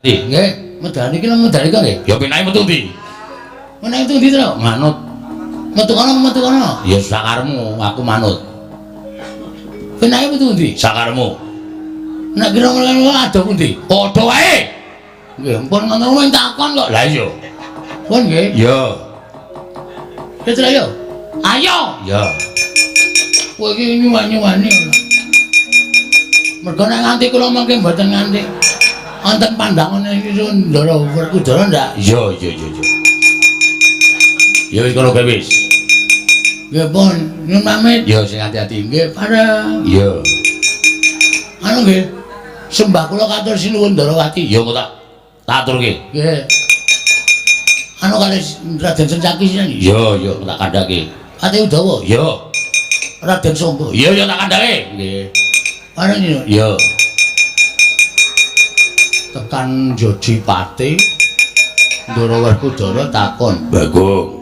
Nggih, medal niki lho medal iki nggih. Ya penake metu ndi? Meneh itu ndi to? Manut. Metu kono metu kono. Ya sakaremu, aku manut. Penake metu ndi? Sakaremu. Nek kira-kira adoh pundi? Padha wae. Nggih, ampun ngono mung takon kok. Lah iya. Pun nggih. Ya. Wis ayo. Ayo. Ya. Kowe iki nyuwun-nyuwani. Mergo nek nganti kula mangke mboten nganti wonten pandangane iki Ndara Werkudara ndak? Iya, iya, iya, iya. Ya wis kono gawe wis. Nggih pun, nyuwun pamit. Ya sing ati-ati. Nggih, bareng. Iya. Anu nggih. Sembah kula katur sinuwun Ndarawati. Ya engko tak aturke. Nggih. Anu kalih Raden Sencaki sinten? Iya, iya, tak kandhake. Ati Udawa. Iya. Raden Sombo. Iya, iya tak kandhake. Nggih. Bareng yo. Iya. Tekan Jodipati Ndara Werkudara takon, Bagong.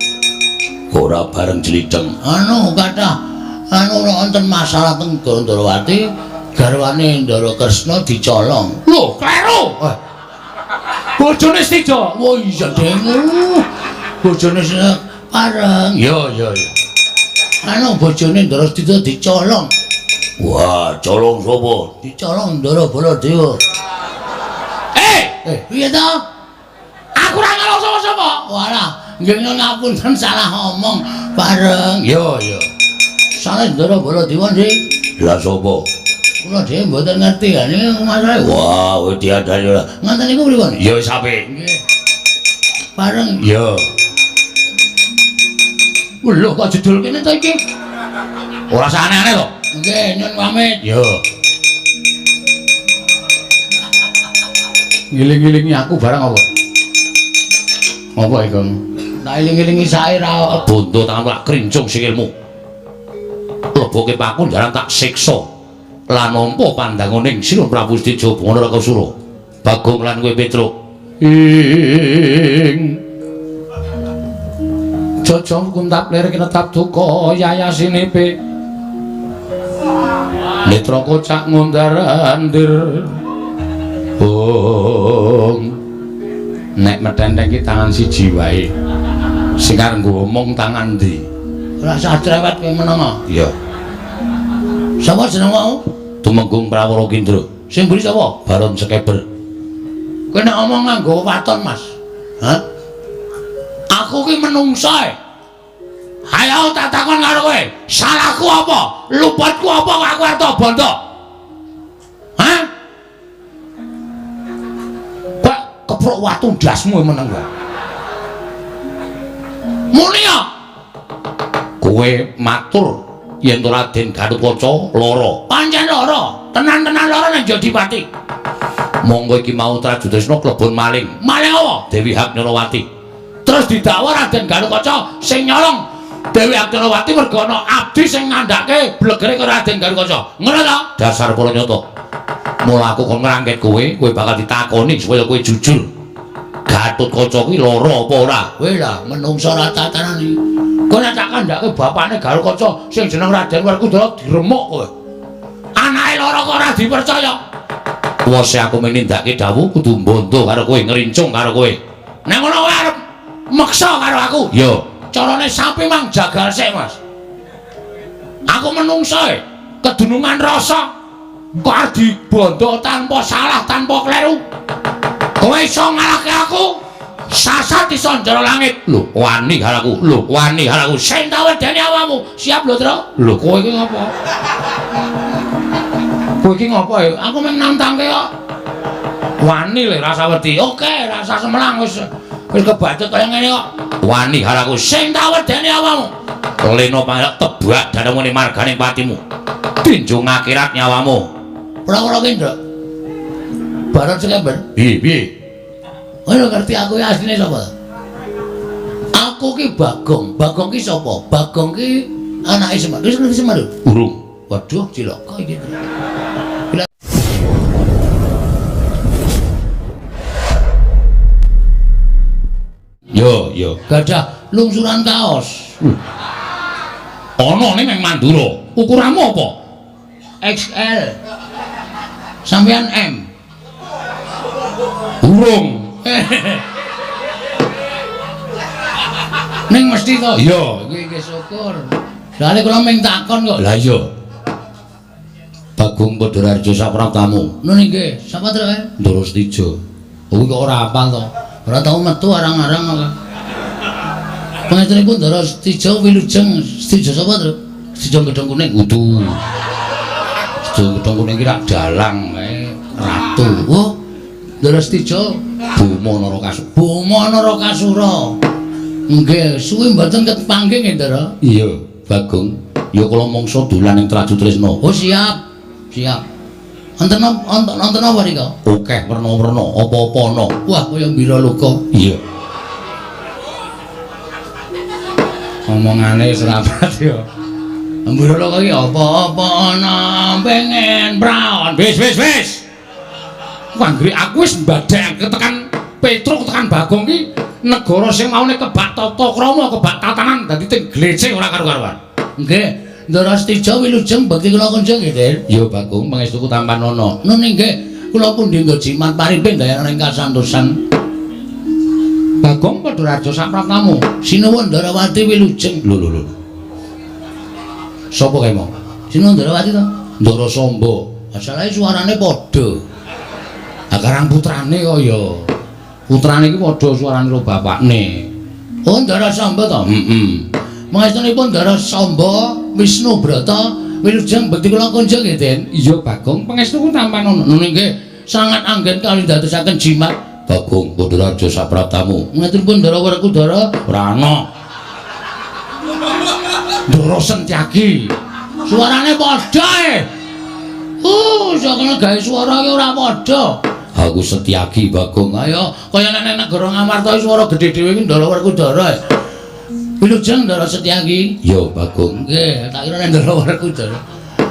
Ora bareng jlidheng. Anu kathah anu wonten masalah teng Ndarawati, garwane Ndara Kresna dicolong. Lho, kleru. Bojone Stija. Oh iya deng. Bojone pareng. Iya, iya, iya. Anu bojone Ndara Stija dicolong. Wah, colong sapa? Dicolong Ndara Baladewa. Eh, Piye to? Aku ora nyolong sapa-sapa. Walah, nggih ngapunten salah omong bareng. Iya, iya. Sanes Ndara Baladewa nggih. Lah sapa? Kula dhewe mboten ngerti ya niki masalahe. Wah, wis diandani ora. Ngoten niku pripun? Ya wis apik. Nggih. Bareng. Iya. Lho kok jedul kene to iki? Ora usah aneh-aneh to. Nggih, nyuwun pamit. Iya. Ngiling-ngilingi aku barang apa? Apa iki, Kang? Tak iling-ilingi sae ra bondo tanganmu tak krincung sikilmu. Leboke paku jaran tak siksa. Lan nampa pandanguning Sinuwun Prabu Setija Bungana Rakasura. Bagong lan kowe Petruk. Ing Jojo kuntap lir kinetap duka yayasinipe. Netra kocak ngundar-andir. Bung. Nek metenteng ki tangan siji wae. Sing arep nggo omong tangan ndi? Ora usah cerewet kowe menengo. Iya. Sapa jeneng wau? Tumenggung Prawara Kindra. Sing mburi sapa? Baron Sekeber. Kowe nek omong nganggo waton, Mas. Hah? Aku ki menungso e. Ayo tak takon karo kowe. Salahku apa? Luputku apa kok aku arep bondo? Hah? Kok keprok watu ndasmu meneng wae. Muni ya. Kowe matur yen to Raden Gatotkaca lara. Pancen lara, tenan-tenan lara nang Jodipati. Monggo iki mau Trajutresna klebon maling. Maling apa? Dewi Haknyarawati. Terus didakwa Raden Gatotkaca sing nyolong Dewi Haknyarawati mergo ana abdi sing ngandhake blegere karo Raden Gatotkaca. Ngono to? Dasar para nyata. Mula aku kon ngrangket kowe, kowe bakal ditakoni supaya kowe jujur. Gatotkaca kuwi lara apa ora? Kowe lah menungso ora tatanan iki. Kowe nek tak kandhake bapakne Gatotkaca sing jeneng Raden Werkudara diremuk kowe. Anake lara kok ora dipercaya. Kuwase aku menindakake dawuh kudu mbondo karo kowe, ngrincung karo kowe. Nek ngono kowe arep meksa karo aku. Iya. Carane sapi mang jagal sik, Mas. Aku menungso e, kedunungan rasa kok arep dibondo tanpa salah, tanpa kleru. Kowe iso ngalahke aku? Sasat iso njara langit. Lho, wani karo aku. Lho, wani karo aku. Sing tak wedeni awakmu. Siap lho, Tru. Lho, kowe iki ngopo? Kowe iki ngopo ya? Aku mung nantangke kok. Wani le rasa wedi. Oke, rasa semelang wis wis kebacut kaya ngene kok. Wani karo aku. Sing tak wedeni awakmu. Lena pangarep tebak danemu marganing patimu. Tinjung akhirat nyawamu. Ora-ora ki, Nduk. Baron Sekember. Piye, piye? Kowe ngerti aku ki asline sapa? Aku ki Bagong. Bagong ki sapa? Bagong ki anake Semar. Wis ngerti Semar? Urung. Waduh, cilaka iki. Yo, yo. Gadah lungsuran kaos. Ana ning Mandura. Ukuranmu apa? XL. Sampeyan M. Urung. Ning mesti to? Iya, iki nggih syukur. Soale kula mung takon kok. Lah iya. Bagong Padharjo sapraptamu. Nun nggih, sapa trek kae? Ndara Setija. Kuwi kok ora hafal to? Ora tau metu arang-arang kok. Pangestunipun Ndara Setija wilujeng Setija sapa trek? Setija Gedhong Kuning. Kudu. Setija Gedhong Kuning ki rak dalang kae ratu. Oh, Ndara Setija Boma Narakasura. Boma Narakasura. Nggih, suwi mboten kepanggih nggih, Ndara. Iya, Bagong. Ya kula mangsa dolan ing Traju Tresna. Oh, siap. Siap. Wonten wonten apa nika? Akeh werna-werna, apa-apa ana. Wah, kaya mbiraloka. Iya. Omongane wis rapat ya. Mbiraloka iki apa-apa ana pengen praon. Wis wis wis. Wah, aku wis mbadhek tekan Petruk tekan Bagong ki negara sing maune kebak tata krama, kebak tatanan dadi ting glecek ora karu-karuan. Nggih. Ndara Setija wilujeng bekti kula kunjung nggih, Dir. Ya Bagong, pangestuku tampanana. Nun nggih, kula pundi nggo jimat paripe ndayana ing kasantosan. Bagong Padharjo sapraptamu. Sinuwun Ndarawati wilujeng. Lho lho lho. Sapa kae mau? Sinuwun Ndarawati to? Ndara Samba. Masalahe suarane padha. Ha karang putrane kok ya. Putrane iki padha suarane karo bapakne. Oh, Ndara Samba to? Heeh. Mangestunipun Ndara Samba Wisnu Brata wilujeng bekti kula kunjung nggih, Den. Iya, Bagong, pangestuku tampanana. Nun nggih, sangat anggen kali ndadosaken jimat. Bagong Padharjo sapraptamu. Mangestunipun Ndara Werkudara ora ana. Ndara Sentyaki. Suarane padha e. Sakene gawe suara iki ora padha. Aku Setyaki, Bagong. Ayo, kaya nek negara Ngamarta suara gedhe dhewe iki Ndara Werkudara. Wilujeng Ndara Setyaki. Ya, Bagong. Nggih, tak kira nek Ndara Werkudara.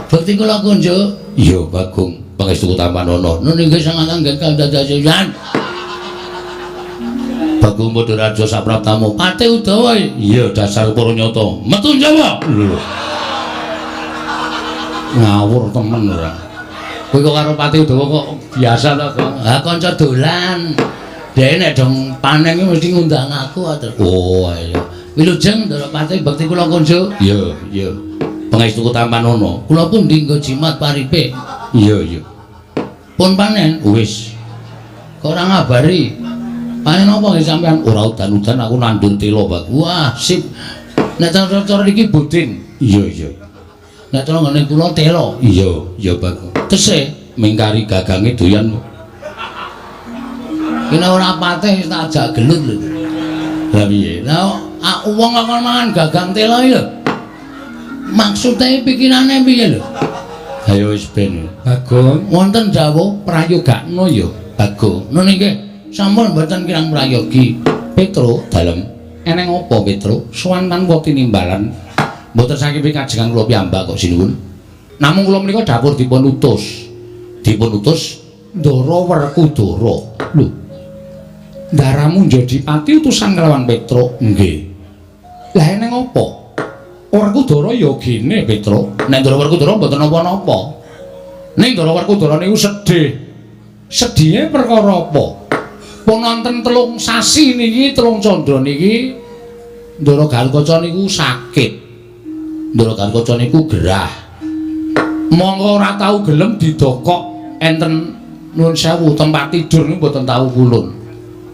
Bekti kula kunjuk. Ya, Bagong. Pangestuku tampanana. Nun inggih sangat anggen kandhadasan. Bagong Padharjo sapraptamu. Pate Udawa. Iya, dasar para nyata. Metu Jawa. Lho. Ngawur temen ora. Kowe kok karo Pati Udawa kok biasa to, Kok? Ha kanca dolan. Dhek nek dong panen iki mesti ngundang aku to. Oh, ayo. Wilujeng Ndara Pati bekti kula kunjuk. Iya, iya. Pangestuku tampanana. Kula pundi nggo jimat paripe. Iya, iya. Pun panen? Wis. Kok ora ngabari? Panen apa nggih sampean? Ora udan-udan aku nandur tela, Pak. Wah, sip. Nek cara iki budin. Iya, iya. Nek cara ngene kula tela. Iya, iya, Pak. Tesih mingkari gagange doyan. Kene ora patih tak ajak gelut lho. Lah piye? Lah wong kok mangan gagang tela iki lho. Maksude pikirane piye lho? Ayo wis ben. Bagong, wonten dawuh prayogakno ya, Bagong. Nun nggih, sampun mboten kirang prayogi. Petro dalem. Eneng apa Petro? Sowan tanpa tinimbalan. Mboten saking pikajengan kula piyambak kok sinuwun. Namung kula menika dapur dipun utus. Dipun utus Ndara Werkudara. Lho. Ndaramu Njodipati utusan kelawan Petro. Nggih. Lah eneng apa? Werkudara ya gene Petro. Nek Ndara Werkudara mboten napa-napa. Ning Ndara Werkudara niku sedih. Sedihe perkara apa? Pun wonten 3 sasi niki, 3 candra niki Ndara Gatotkaca niku sakit. Ndara Gatotkaca niku gerah. Monggo ora tau gelem didokok enten nuwun sewu tempat tidur niku mboten tau pulun.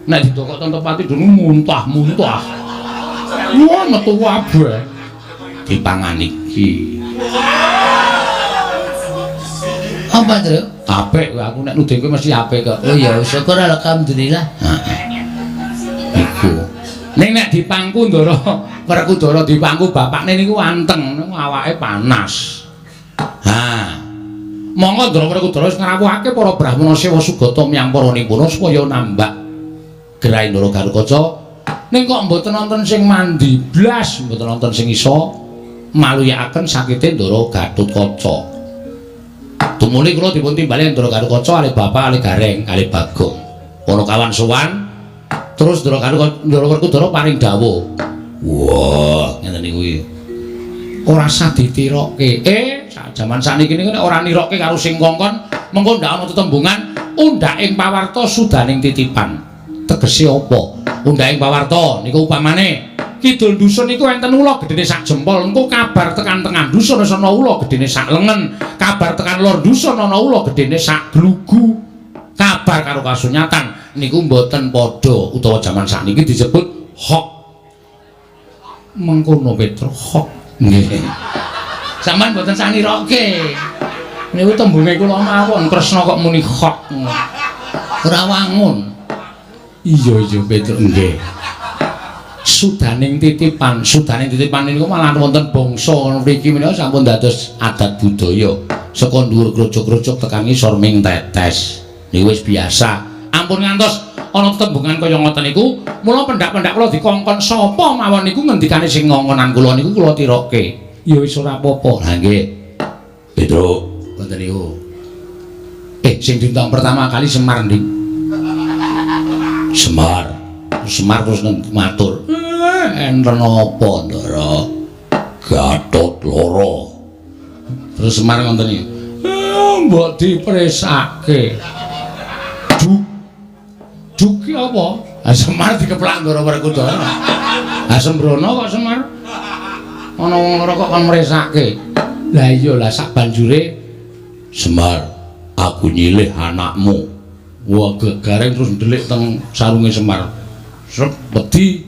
Nek didokok ten tempat tidur niku muntah-muntah. Wah, metu kabeh. Dipangan iki. Apa, Tru? Apik kowe, aku nek nuding kowe mesti apik kok. Oh ya, syukur alhamdulillah. Heeh. Iku. Ning nek dipangku Ndara Werkudara dipangku bapakne niku anteng, niku awake panas. Ha. Monggo Ndara Werkudara wis ngrawuhake para brahmana sewa sugata miyang para nipuna supaya nambak gerahe Ndara Gatotkaca. Ning kok mboten wonten sing mandi blas, mboten wonten sing iso maluyakaken sakite Ndara Gatotkaca. Tumuli kula dipun timbali Ndara Gatotkaca kalih bapak kalih Gareng kalih Bagong. Ana kawan sowan terus Ndara Werkudara paring dawuh. Wah, ngeten niku iki. Ora sah ditirokke. Jaman sakniki niku nek ora nirokke karo sing kongkon, mengko ndak ana tetembungan Undhaking pawarta sudaning titipan. Tegese apa? Undhaking pawarta niku upamane kidul dusun niku enten ula gedene sak jempol, engko kabar tekan tengah dusun ana ula gedene sak lengen, kabar tekan lor dusun ana ula gedene sak glugu. Kabar karo kasunyatan niku mboten padha, utawa jaman sakniki disebut hok. Mengkono Petro, hok. Nggih. Sampeyan mboten saniroke. Niku tembunge kula mawon, Kresna kok muni hok. Ora wangun. Iya iya Petro, nggih. Sudaning titipan, sudaning titipan niku malah wonten bangsa mriki menika sampun dados adat budaya. Saka dhuwur krocok-krocok tekan ngisor ming tetes. Niku wis biasa. Ampun ngantos ana tembungan kaya ngoten niku, mula pendak-pendak kula dikongkon sapa mawon niku ngendikane sing ngongonan kula niku kula tiroke. Ya wis ora apa-apa. Lah nggih. Petro, ngoten niku. Sing diundang pertama kali Semar ndik. Semar. Semar terus matur. Enten apa, Ndara? Gatot loro. Terus Semar ngoten iki. Mbok dipresake. Duk. Duk ki apa? Ha Semar dikeplak Ndara Werkudara. Ha sembrono kok Semar. Ana wong loro kok kon mresake. Lah iya lah sak banjure Semar, aku nyilih anakmu. Wah gegareng terus ndelik teng sarunge Semar. Sep wedi.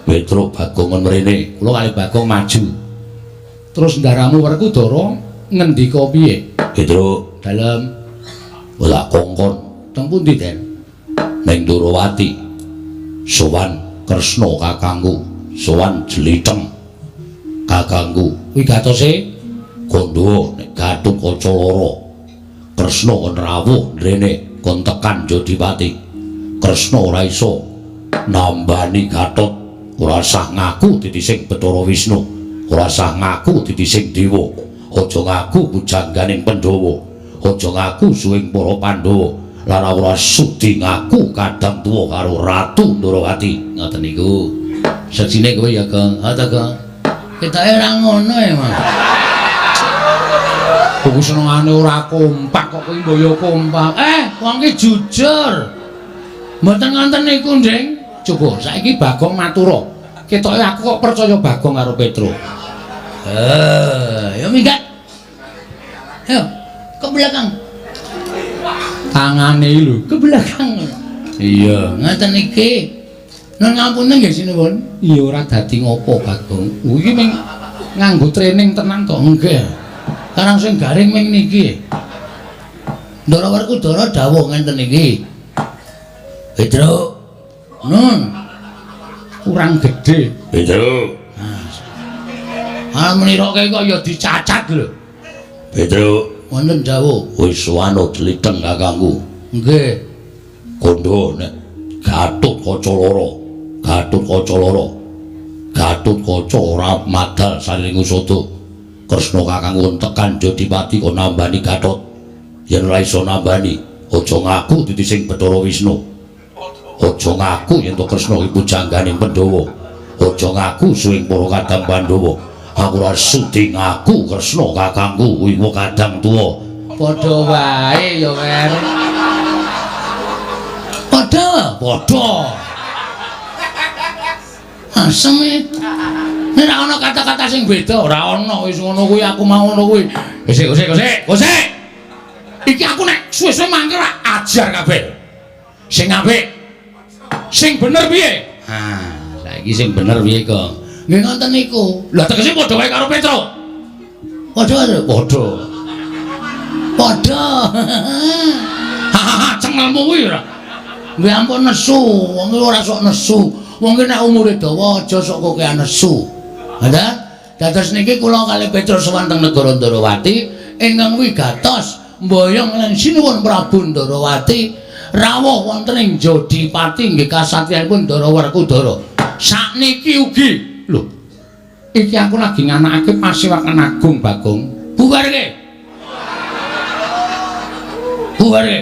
Petruk Bagong mrene, kula kali Bagong maju. Terus ndaramu Werkudara ngendika piye? Petruk, dalem ora kongkon. Teng pundi, Den? Ning Ndorowati. Sowan Kresna kakangku, sowan Jlitheng kakangku. Wigatose kandha nek Gatotkaca loro. Kresna kon rawuh mrene kon tekan Jodipati. Kresna ora iso nambani Gatot, ora sah ngaku dadi sing Bathara Wisnu, ora sah ngaku dadi sing dewa, aja ngaku pujangganing Pandhawa, aja ngaku suwing para Pandhawa, lan ora sudi ngaku kadang tuwa karo Ratu Ndorowati. Ngoten niku. Seksine kowe ya, Gong. Ha ta, Gong? Ketoke ora ngono ya, Mas. Kuwi senengane ora kompak kok kowe mbaya kompak. Wong ki jujur. Mboten ngoten niku, Nding. Coba saiki Bagong matura. Ketoke aku kok percaya Bagong karo Petro. Ya minggat. Ayo, ke belakang. Tangane lho, ke belakang. Iya, ngoten iki. Nun ngapunten nggih sinuwun. Iya ora dadi ngopo Bagong. Iki ming nganggo training tenan to. Nggih. Karang sing garing ming niki. Ndara Werkudara dawuh ngenten iki. Petro. Nun. Kurang gedhe. Petro. Ah meniroke kok ya dicacat lho. Petro. Wonten dawuh. Wis wano Jlitheng kakangku. Nggih. Kandha nek Gatotkaca loro. Gatotkaca loro. Gatotkaca ora madal saliring usada. Kresna kakangku tekan Jodipati kok nambani Gatot. Yen ora iso nambani, aja ngaku dadi sing Bathara Wisnu. Aja ngaku yen to Kresna iki pujangganing Pandhawa. Aja ngaku suwing para kadang Pandhawa. Aku ora sudi ngaku Kresna kakangku kuwi kadang tuwa. Padha wae ya, Wer. Padha, padha. Asem e. Nek ora ana kata-kata sing beda, ora ana wis ngono kuwi aku mau ngono kuwi. Wis wis wis wis. Iki aku nek suwe-suwe mangke ora ajar kabeh. Sing apik. Sing bener piye? Ha, saiki sing bener piye, Kong? Nggih ngoten niku. Lah tegese padha wae karo Petro. Padha karo? Padha. Padha. Hahaha, cengelmu kuwi ora. Nggih ampun nesu, wong iki ora sok nesu. Wong iki nek umure dawa aja sok kokean nesu. Ngoten? Dados niki kula kalih Petro sowan teng negara Ndorowati ingkang wigatos mboyong lan sinuwun Prabu Ndorowati rawuh wonten ing Jodipati nggih kasatriyanipun Ndara Werkudara. Sakniki ugi lho iki aku lagi nganakake pasewakan agung Bagong. Bubarke. Bubarke.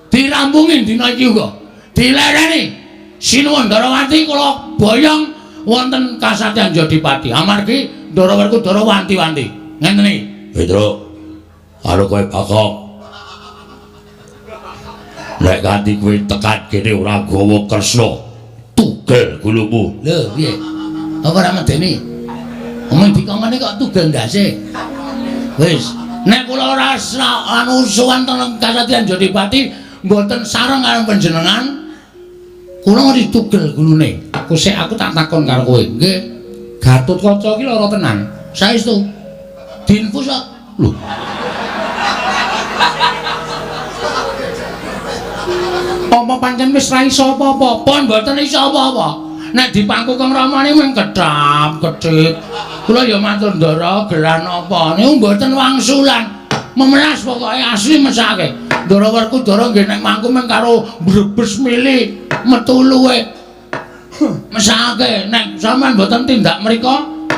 Dirampungi dina iki uga. Dilereni. Sinuwun Ndorowati kula boyong wonten kasatriyan Jodipati. Amargi Ndara Werkudara wanti-wanti. Ngenten iki. Petro. Karo kowe Bagong. Nek nganti kowe tekan kene ora gawa Kresna, tugel gulumu. Lho, piye? Apa ora medeni? Omong dikongkone kok tugel ndase. Wis, nek kula ora anu sowan teng Kasatriyan Jodipati mboten sareng karo panjenengan, kula ngerti tugel gulune. Aku sik aku tak takon karo kowe. Nggih. Gatotkaca iki lara tenan. Saestu. Diinfus kok. Lho. Apa pancen wis ra iso apa-apa? Pun mboten iso apa-apa. Nek dipangku Kang Ramane mung kedhap kedhip. Kula ya matur Ndara, gelah napa? Niku mboten wangsulan. Memelas pokoke asli mesake. Ndara Werkudara nggih nek mangku mung karo mbrebes mili metu luwe. Mesake nek sampean mboten tindak mriko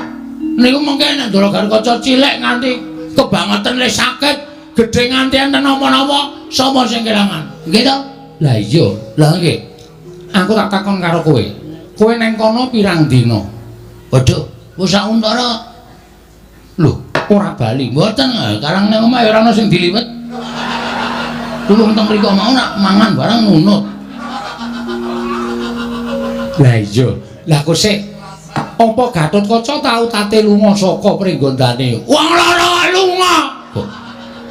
niku mengke nek Ndara Gatotkaca cilik nganti kebangetan le sakit, gedhe nganti enten napa-napa, sapa sing kelangan? Nggih to? Lah iya, lah nggih. Aku tak takon karo kowe. Kowe neng kono pirang dina? Waduh, wis sak untara. Lho, ora bali. Mboten, karang nang omah ya ora ana sing diliwet. Tulung teng mriko mau nak mangan barang nunut. Lah iya, lah kok sik apa Gatotkaca tau tate lunga saka pringgondane? Wong lara lunga. Kok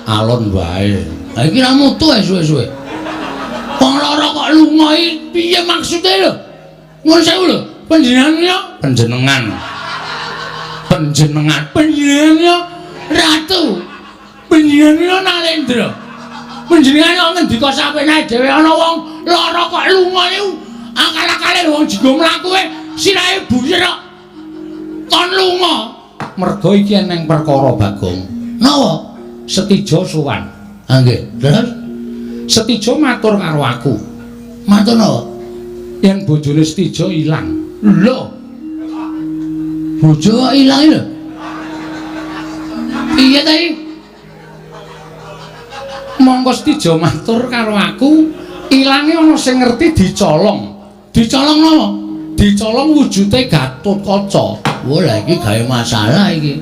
alon wae. Lah iki ra mutu ae suwe-suwe. Wong lara kok lunga iki piye maksude lho? Nuwun sewu lho, panjenengan panjenengan. Panjenengan, panjenengan ratu. Panjenengan Narendra. Panjenengan ngendika sapenake dhewe ana wong lara kok lunga niku akal-akale wong jinggo mlaku e sirahe buyer kok. Kon lunga. Merga iki eneng perkara Bagong. Napa? Setija sowan. Ha nggih. Terus Setija matur karo aku. Matur napa? Yen bojone Setija ilang. Lho. Bojo kok ilang lho. Piye ta iki? Mongko Setija matur karo aku, ilange ana sing ngerti dicolong. Dicolong napa? Dicolong wujude Gatotkaca. Wah, lah iki gawe masalah iki.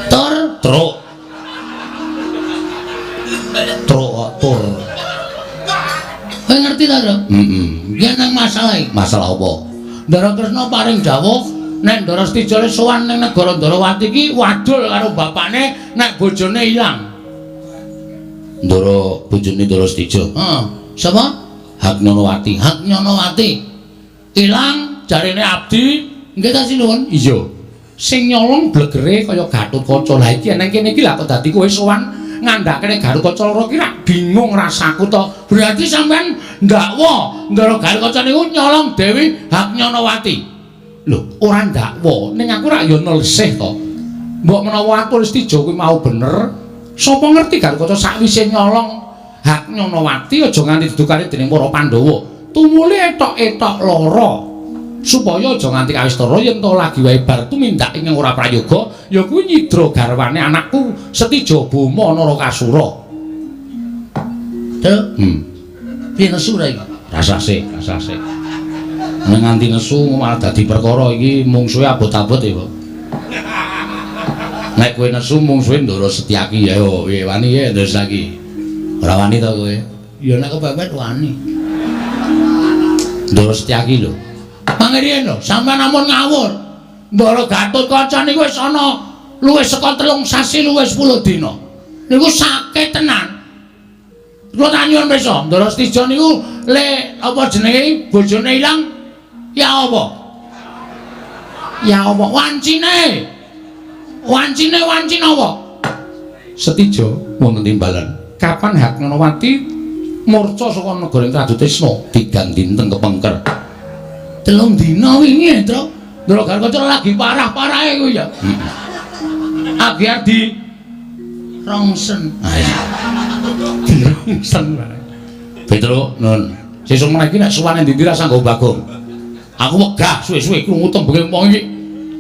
Tur, truk. Truk kok tur. Kowe ngerti ta, Tru? Heeh. Iki nang masalah iki. Masalah apa? Ndara Kresna paring dawuh nek Ndara Setija le sowan ning negara Ndarawati iki wadul karo bapakne nek bojone ilang. Ndara bojone Ndara Setija. Heeh. Sapa? Haknyonowati. Haknyonowati. Ilang jarene abdi. Nggih ta sinuwun? Iya. Sing nyolong blegere kaya Gatotkaca. Lah iki nang kene iki lha kok dadi kowe sowan ngandhakene Gatotkaca loro iki rak bingung rasaku to. Berarti sampean ndakwa Ndara Gatotkaca niku nyolong Dewi Haknyonowati. Lho, ora ndakwa, ning aku rak ya nelsih to. Mbok menawa atur Setija kuwi mau bener, sapa ngerti Gatotkaca sakwise nyolong Haknyonowati aja nganti didukani dening para Pandhawa. Tumuli etok-etok lara. Supaya aja nganti kawistara yen to lagi wae bar tumindak ing ora prayoga ya kuwi nyidra garwane anakku Setija Boma Narakasura. Truk. Piye nesu ra iki? Rasase, rasase. Nek nganti nesu malah dadi perkara iki mungsuhe abot-abot ya, Pak. Nek kowe nesu mungsuhe Ndara Setyaki ya yo piye wani ya Ndara Setyaki. Ora wani to kowe? Ya nek kepepet wani. Ndara Setyaki lho. Pangirian lho, sampean ampun ngawur. Ndara Gatotkaca niku wis ana luwih saka 3 sasi luwih 10 dina. Niku sakit tenan. Kula tak nyuwun pirsa, Ndara Setija niku le apa jenenge bojone ilang ya apa? Ya apa wancine? Wancine wancine apa? Setija wonten timbalan. Kapan Haknyonowati murca saka negara Tradutresna tigang dinten kepengker? 3 dina wingi, Tru. Ndara Gatotkaca lagi parah-parahe kuwi ya. Heeh. Agi di rongsen. Dirongsen wae. Petro, nun. Sesuk meneh iki nek suwane ndi-ndi ra sanggo Bagong. Aku wegah suwe-suwe krungu tembunge wong iki.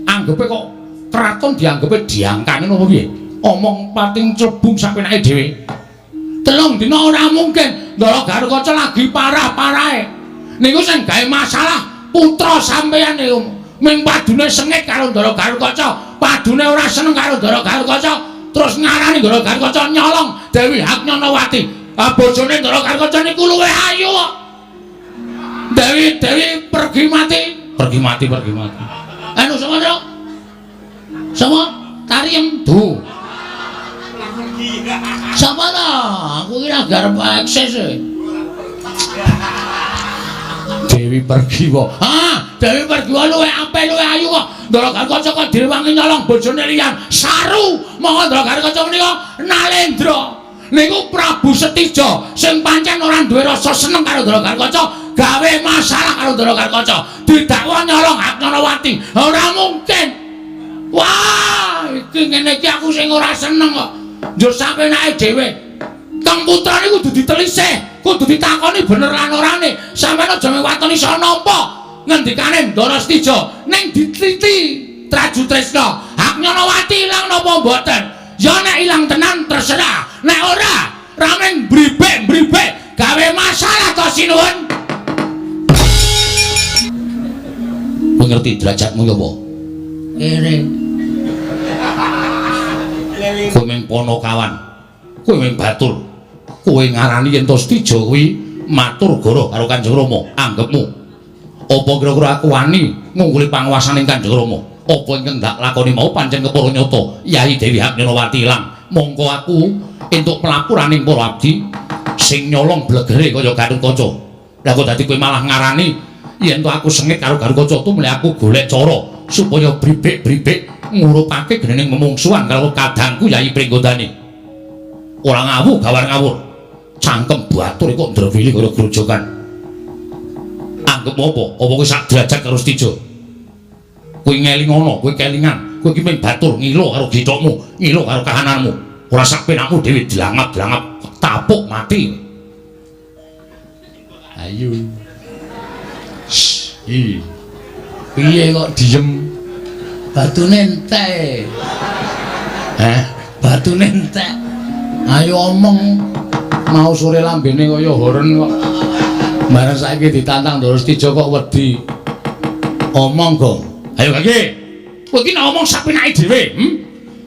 Anggepe kok kraton dianggepe diangkane napa piye? Omong pating clebung sapenake dhewe. 3 dina ora mungkin. Ndara Gatotkaca lagi parah-parahe. Niku sing gawe masalah putra sampeyan niku ming padune sengit karo Ndara Gatotkaca, padune ora seneng karo Ndara Gatotkaca, terus ngarani Ndara Gatotkaca nyolong Dewi Haknyonowati. Ah bojone Ndara Garukaca niku luwih ayu kok. Dewi Dewi pergi mati, pergi mati, pergi mati. Anu sapa, Ndra? Sapa? Tariem du. Sapa ta? Aku ki ra garep akses. Dewi Pergiwa. Ah, Dewi Pergiwa luwih apik, luwih ayu kok. Ndara Garukaca kok direwangi nyolong bojone liyan. Saru. Monggo Ndara Garukaca menika Nalendra. Niku Prabu Setija sing pancen ora duwe rasa seneng karo Ndara Garukaca, gawe masalah karo Ndara Garukaca. Didakwa nyolong hak Nyanawati. Ora mungkin. Wah, iki ngene iki aku sing ora seneng kok. Njur sapenake dhewe. Kang putra niku kudu ditelisih, kudu ditakoni bener lan orane. Sampeyan aja mewatoni iso nampa ngendikane Ndara Setija ning diteliti Traju Tresna. Hak Nyanawati ilang napa mboten? Ya nek ilang tenan terserah, nek ora rameng bribek-bribek gawe masalah to sinuwun. Kowe ngerti derajatmu ya apa? Kere. Kowe mung ponokawan. Kowe mung batur. Kowe ngarani yen to Setija kuwi matur goroh karo Kanjeng Rama, anggepmu. Apa kira-kira aku wani ngungguli panguwasaning Kanjeng Rama? Apa ingkang ndak lakoni mau pancen kepara nyata Yai Dewi Haknyanawati ilang. Mongko aku entuk pelapuraning para abdi sing nyolong blegere kaya Garukaca. Lah kok dadi kowe malah ngarani yen to aku sengit karo Garukaca tumle aku golek cara supaya bribik-bribik ngurupake genening memungsuhan karo kadangku Yai Pringgondani. Ora ngawu gawar ngawur. Cangkem batur kok ndrewili kaya grojogan. Anggepmu apa? Apa kowe sak derajat karo Setija? Kowe ngelingono, kowe kelingan, kowe iki mung batur ngilo karo githokmu, ngilo karo kahananmu. Ora sak penakmu dhewe dilangap-dilangap tapuk mati. Ayo. Shh. Piye kok diem? Batune entek. Heh, batune entek. Ayo omong. Mau sore lambene kaya horen kok. Bareng saiki ditantang Ndara Setija kok wedi. Omong, Gong. Ayo kaki. Kowe iki nek omong sapenake dhewe,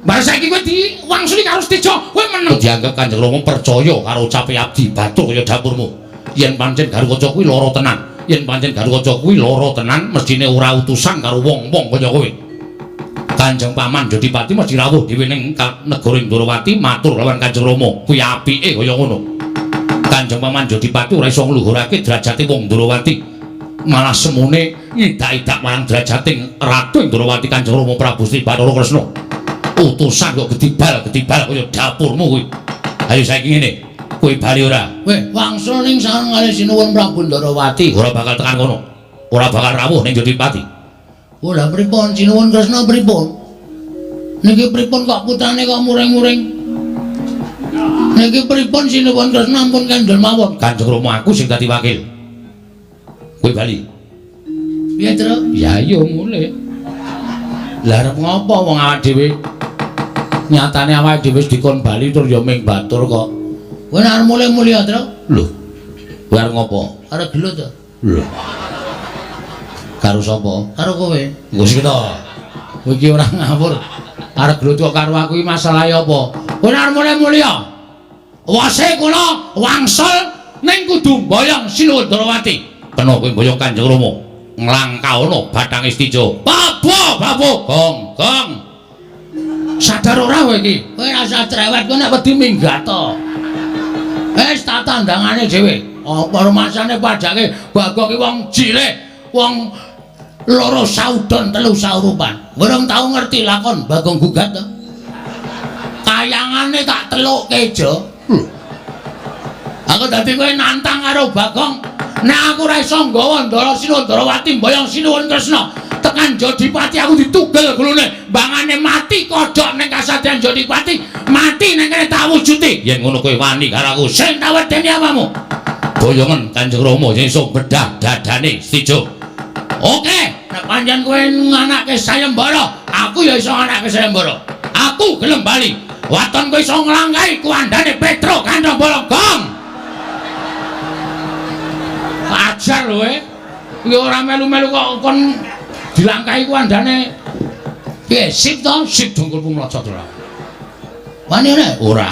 Bareng saiki kowe diwangsuli karo Setija, kowe meneng. Dianggep Kanjeng Rama percaya karo ucape abdi batur kaya dapurmu. Yen pancen Garukaca kuwi lara tenan, yen pancen Garukaca kuwi lara tenan, mestine ora utusan karo wong-wong kaya kowe. Kanjeng Paman Jodipati mesti rawuh dhewe ning negara Ndorowati matur lawan Kanjeng Rama. Kuwi apike kaya ngono. Kanjeng Paman Jodipati ora iso ngluhurake derajate wong Ndorowati. Malah semune ngidak-idak marang derajating Ratu Ndorowati Kanjeng Rama Prabu Sri Bathara Kresna. Utusan kok gedibal-gedibal kaya dapurmu kuwi. Ayo saiki ngene, kowe bali ora? Weh, wangsul ning sareng kalih sinuwun Prabu Ndorowati. Ora bakal tekan kono. Ora bakal rawuh ning Jodipati. Oh lah pripun sinuwun Kresna pripun? Niki pripun kok putrane kok muring-muring? Niki pripun sinuwun Kresna ampun kendel mawon. Kanjeng Rama aku sing dadi wakil. Kowe bali. Piye, Tru? Ya iya mulih. Lah arep ngopo wong awak dhewe? Nyatane awake dhewe wis dikon bali tur ya ming batur kok. Kowe nek arep mulih-mulih ya, Tru? Lho. Kowe arep ngopo? Arep gelut to. Lho. Karo sapa? Karo kowe. Engko sik to. Kowe iki ora ngawur. Arep gelut kok karo aku iki masalahe apa? Kowe nek arep mulih-mulih ya. Wase kula wangsul ning kudu mboyong Sinuwun Ndorowati. Kena kowe mboyong Kanjeng Rama. Nglangkaono bathange Setija. Babo, babo, gong, gong. Sadar ora kowe iki? Kowe ora usah cerewet, kowe nek wedi minggat to. Wis tak tandangane dhewe. Apa rumasane pajake Bagong ki wong cilik, wong loro saudon telu saurupan. Urung tau ngerti lakon Bagong gugat to. Kayangane tak telukke jo. Aku dadi kowe nantang karo Bagong. Nek aku ora iso nggawa Ndara Sinuwun Ndorowati mboyong Sinuwun Kresna tekan Jodipati aku ditugel gulune, bangane mati kodhok ning kasatriyan Jodipati, mati ning kene tak wujuti. Yen ngono kowe wani karo aku, sing tak wedeni apamu? Boyongen Kanjeng Rama yen iso bedah dadane Setija. Oke, nek pancen kowe nganake sayembara, aku ya iso nganake sayembara. Aku gelem bali. Waton kowe iso nglangkahi kuandane Petro kantong bolong gong. Ajar lho kowe. Iki ora melu-melu kok kon dilangkahi kuandane. Piye sip to? Sip dongkulmu mlocot ora. Wani ora? Ora.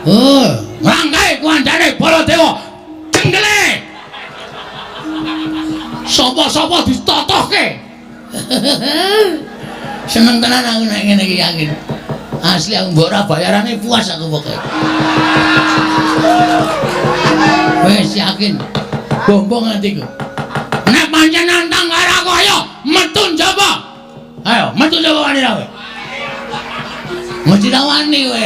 Oh, Ngrangkae kuandane Baladewa. Cenggele. Sapa-sapa ditotohke. Seneng tenan aku nek ngene iki yakin. Asli aku mbok ora bayarane puas aku pokoke. Wis yakin. Bombong atiku. Nek pancen nantang karo aku ayo metu njaba. Ayo metu njaba wani ra kowe. Mesti ra wani kowe.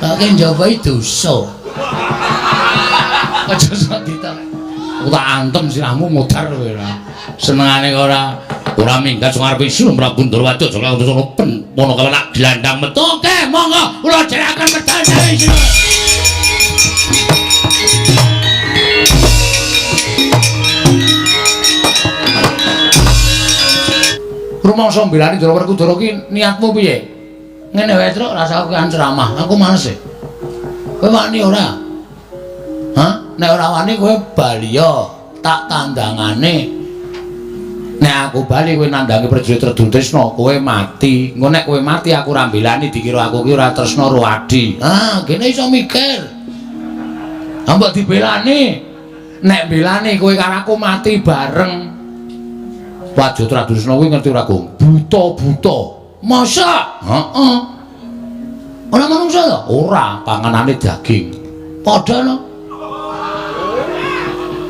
Kok njaba iki dosa. Aja sok ditok. Aku tak antem sirahmu modar kowe ora. Senengane ora ora minggat sing arep isin Prabu Ndorowati aja langsung pen pono kalenak dilandang metu. Oke, monggo kula jeraken medal dewe sira. Rumangsa mbelani Ndara Werkudara ki niatmu piye? Ngene wae, Truk, rasa aku kan ceramah. Aku males e. Kowe wani ora? Hah? Nek ora wani kowe bali ya, tak tandangane. Nek aku bali kowe nandangi prajurit Redun Tresna, kowe mati. Engko nek kowe mati aku ora mbelani dikira aku ki ora tresna ro adi. Ah, kene iso mikir. Ha mbok dibelani. Nek mbelani kowe karo aku mati bareng. Prajurit Redun Tresna kuwi ngerti ora, Gong? Buta-buta. Masa? Heeh. Ora manungsa to? Ora, panganane daging. Padha no.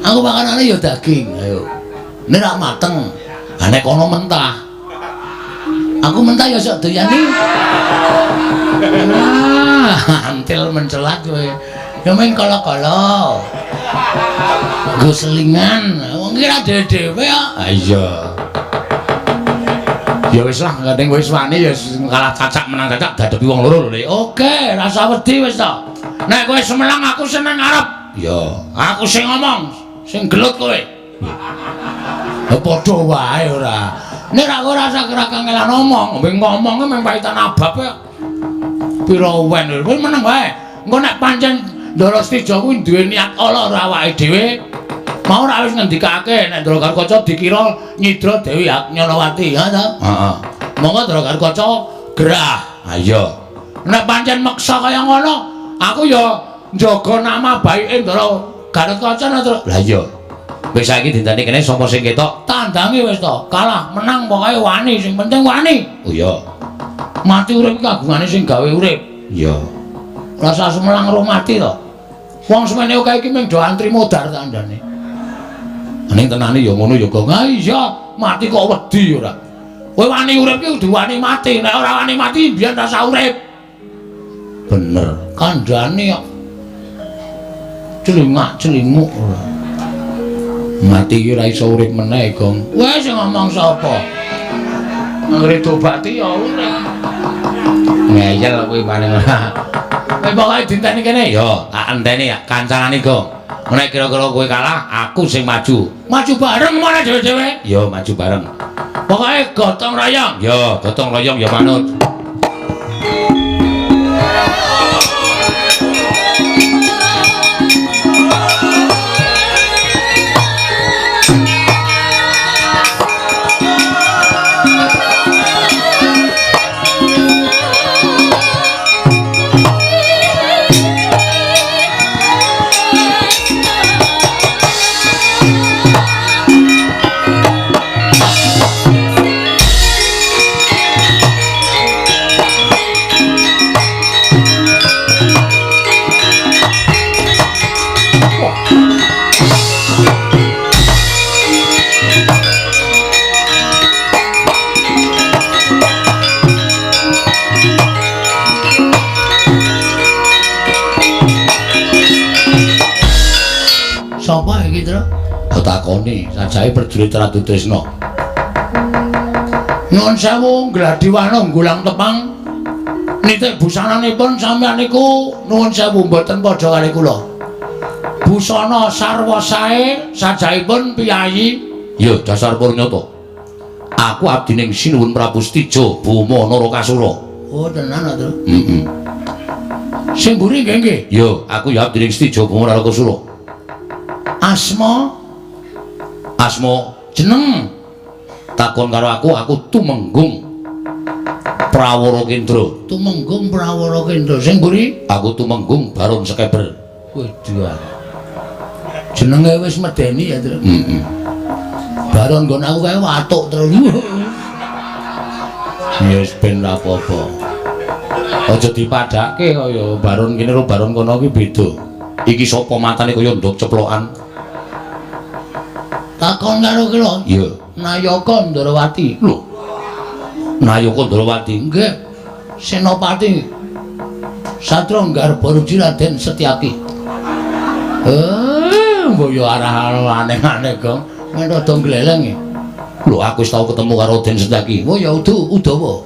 Aku panganane ya daging, ayo. Nek ra mateng, ha nek kono mentah. Aku mentah ya sok doyani. Ah, antil mencelat kowe. Ya mung kala-kala. Nggo selingan, wong iki ra dhewe-dhewe kok. Ha iya. Ya wis lah, gandeng wis wani ya kalah cacak menang cacak dadepi wong loro lho. Oke, rasa wedi wis to. Nek kowe semelang aku seneng arep. Ya, aku sing ngomong, sing gelut kowe. Ya padha wae ora. Nek ra kowe rasa kira kangelan ngomong, ngomonge mung paitan abab kok. Pira wen kowe meneng wae. Engko nek pancen Ndara Setija kuwi duwe niat ala ora awake dhewe, mau ora wis ngendikake nek Ndara Garukaca dikira nyidra Dewi Nyonowati, ya ta? Heeh. Monggo Ndara Garukaca gerah. Ha iya. Nek pancen meksa kaya ngono, aku ya njaga nama baike Ndara Garukaca to. Lah iya. Wis saiki dinteni kene sapa sing ketok? Tandangi wis to. Kalah menang pokoke wani, sing penting wani. Oh iya. Mati urip kagungane sing gawe urip. Iya. Rasa semelang roh mati to. Wong semene akeh iki mung do antri modar tandane. Ning tenane ya ngono ya, Gong. Ha iya, mati kok wedi ora. Kowe wani urip ki kudu wani mati. Nek ora wani mati mbiyen rasa urip. Bener. Kandhane kok celingak celinguk ora. Mati ki ora iso urip meneh, Gong. Wes sing ngomong sapa? Anggere dobati ya urip. Ngeyel kowe paling ora. Kowe pokoke dinteni kene ya, tak enteni ya kancanane, Gong. Nek kira-kira kowe kalah, aku sing maju. Maju bareng mana dhewe-dhewe? Ya, maju bareng. Pokoke gotong royong. Ya, gotong royong ya manut. Sapa iki, Tru? Takoni sajae prajurit Ratu Tresna. Nuwun sewu Gladiwana Nggulang Tepang. Nitik busananipun sampeyan niku nuwun sewu mboten padha kali kula. Busana sarwa sae sajaipun piyayi. Ya dasar purnyata. Aku abdining Sinuwun Prabu Setija Boma Narakasura. Oh, tenan ta, Tru? Heeh. Sing mburi nggih nggih. Ya, aku ya abdining Setija Boma Narakasura. Asma Asma jeneng takon karo aku, aku tumenggung Prawara Kendra. Tumenggung Prawara Kendra. Sing mburi? Aku Tumenggung Baron Sekeber. Waduh. Jenenge wis medeni ya, Tru. Heeh. Baron nggon aku kae watuk terus. Ya wis ben ra apa-apa. Aja dipadhake kaya Baron kene karo Baron kono ki beda. Iki sapa matane kaya ndok ceplokan? Takon karo ki lho. Iya. Nayaka Ndrawati. Lho. Nayaka Ndrawati. Nggih. Senopati Satra Garbaruji Raden Setyaki. Mbok yo arah aneh-aneh, Gong. Men rada gleleng e. Lho, aku wis tau ketemu karo Raden Setyaki. Oh ya udu Udawa.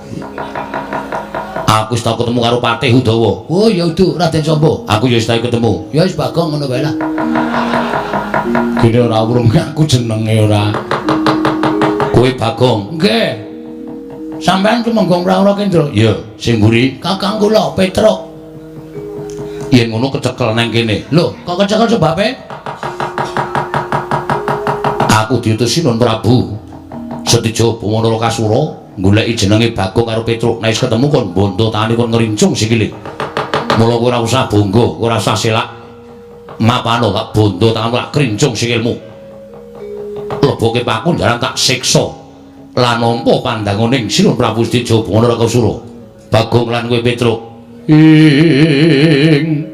Aku wis tau ketemu karo Patih Udawa. Oh ya udu Raden Samba. Aku ya wis tau ketemu. Ya wis Bagong ngono wae lah. Gene ora urung aku jenenge ora. Kowe Bagong. Nggih. Sampeyan Tumenggung Prawara Kendra? Iya, sing mburi kakang kula Petruk. Yen ngono kecekel nang kene. Lho, kok kecekel sebabe? Aku diutus Sinuwun Prabu Setija Bawana Lokasura goleki jenenge Bagong karo Petruk. Nek wis ketemu kon bondo tangane kon ngrincung sikile. Mula kowe ora usah bangga, ora usah selak. Mapano tak bondo tanganmu tak krincung sikilmu. Leboke paku njarang tak siksa. Lan nampa pandanguning Sinuwun Prabu Setija Bawana Lokasura. Bagong lan kowe Petruk. Ing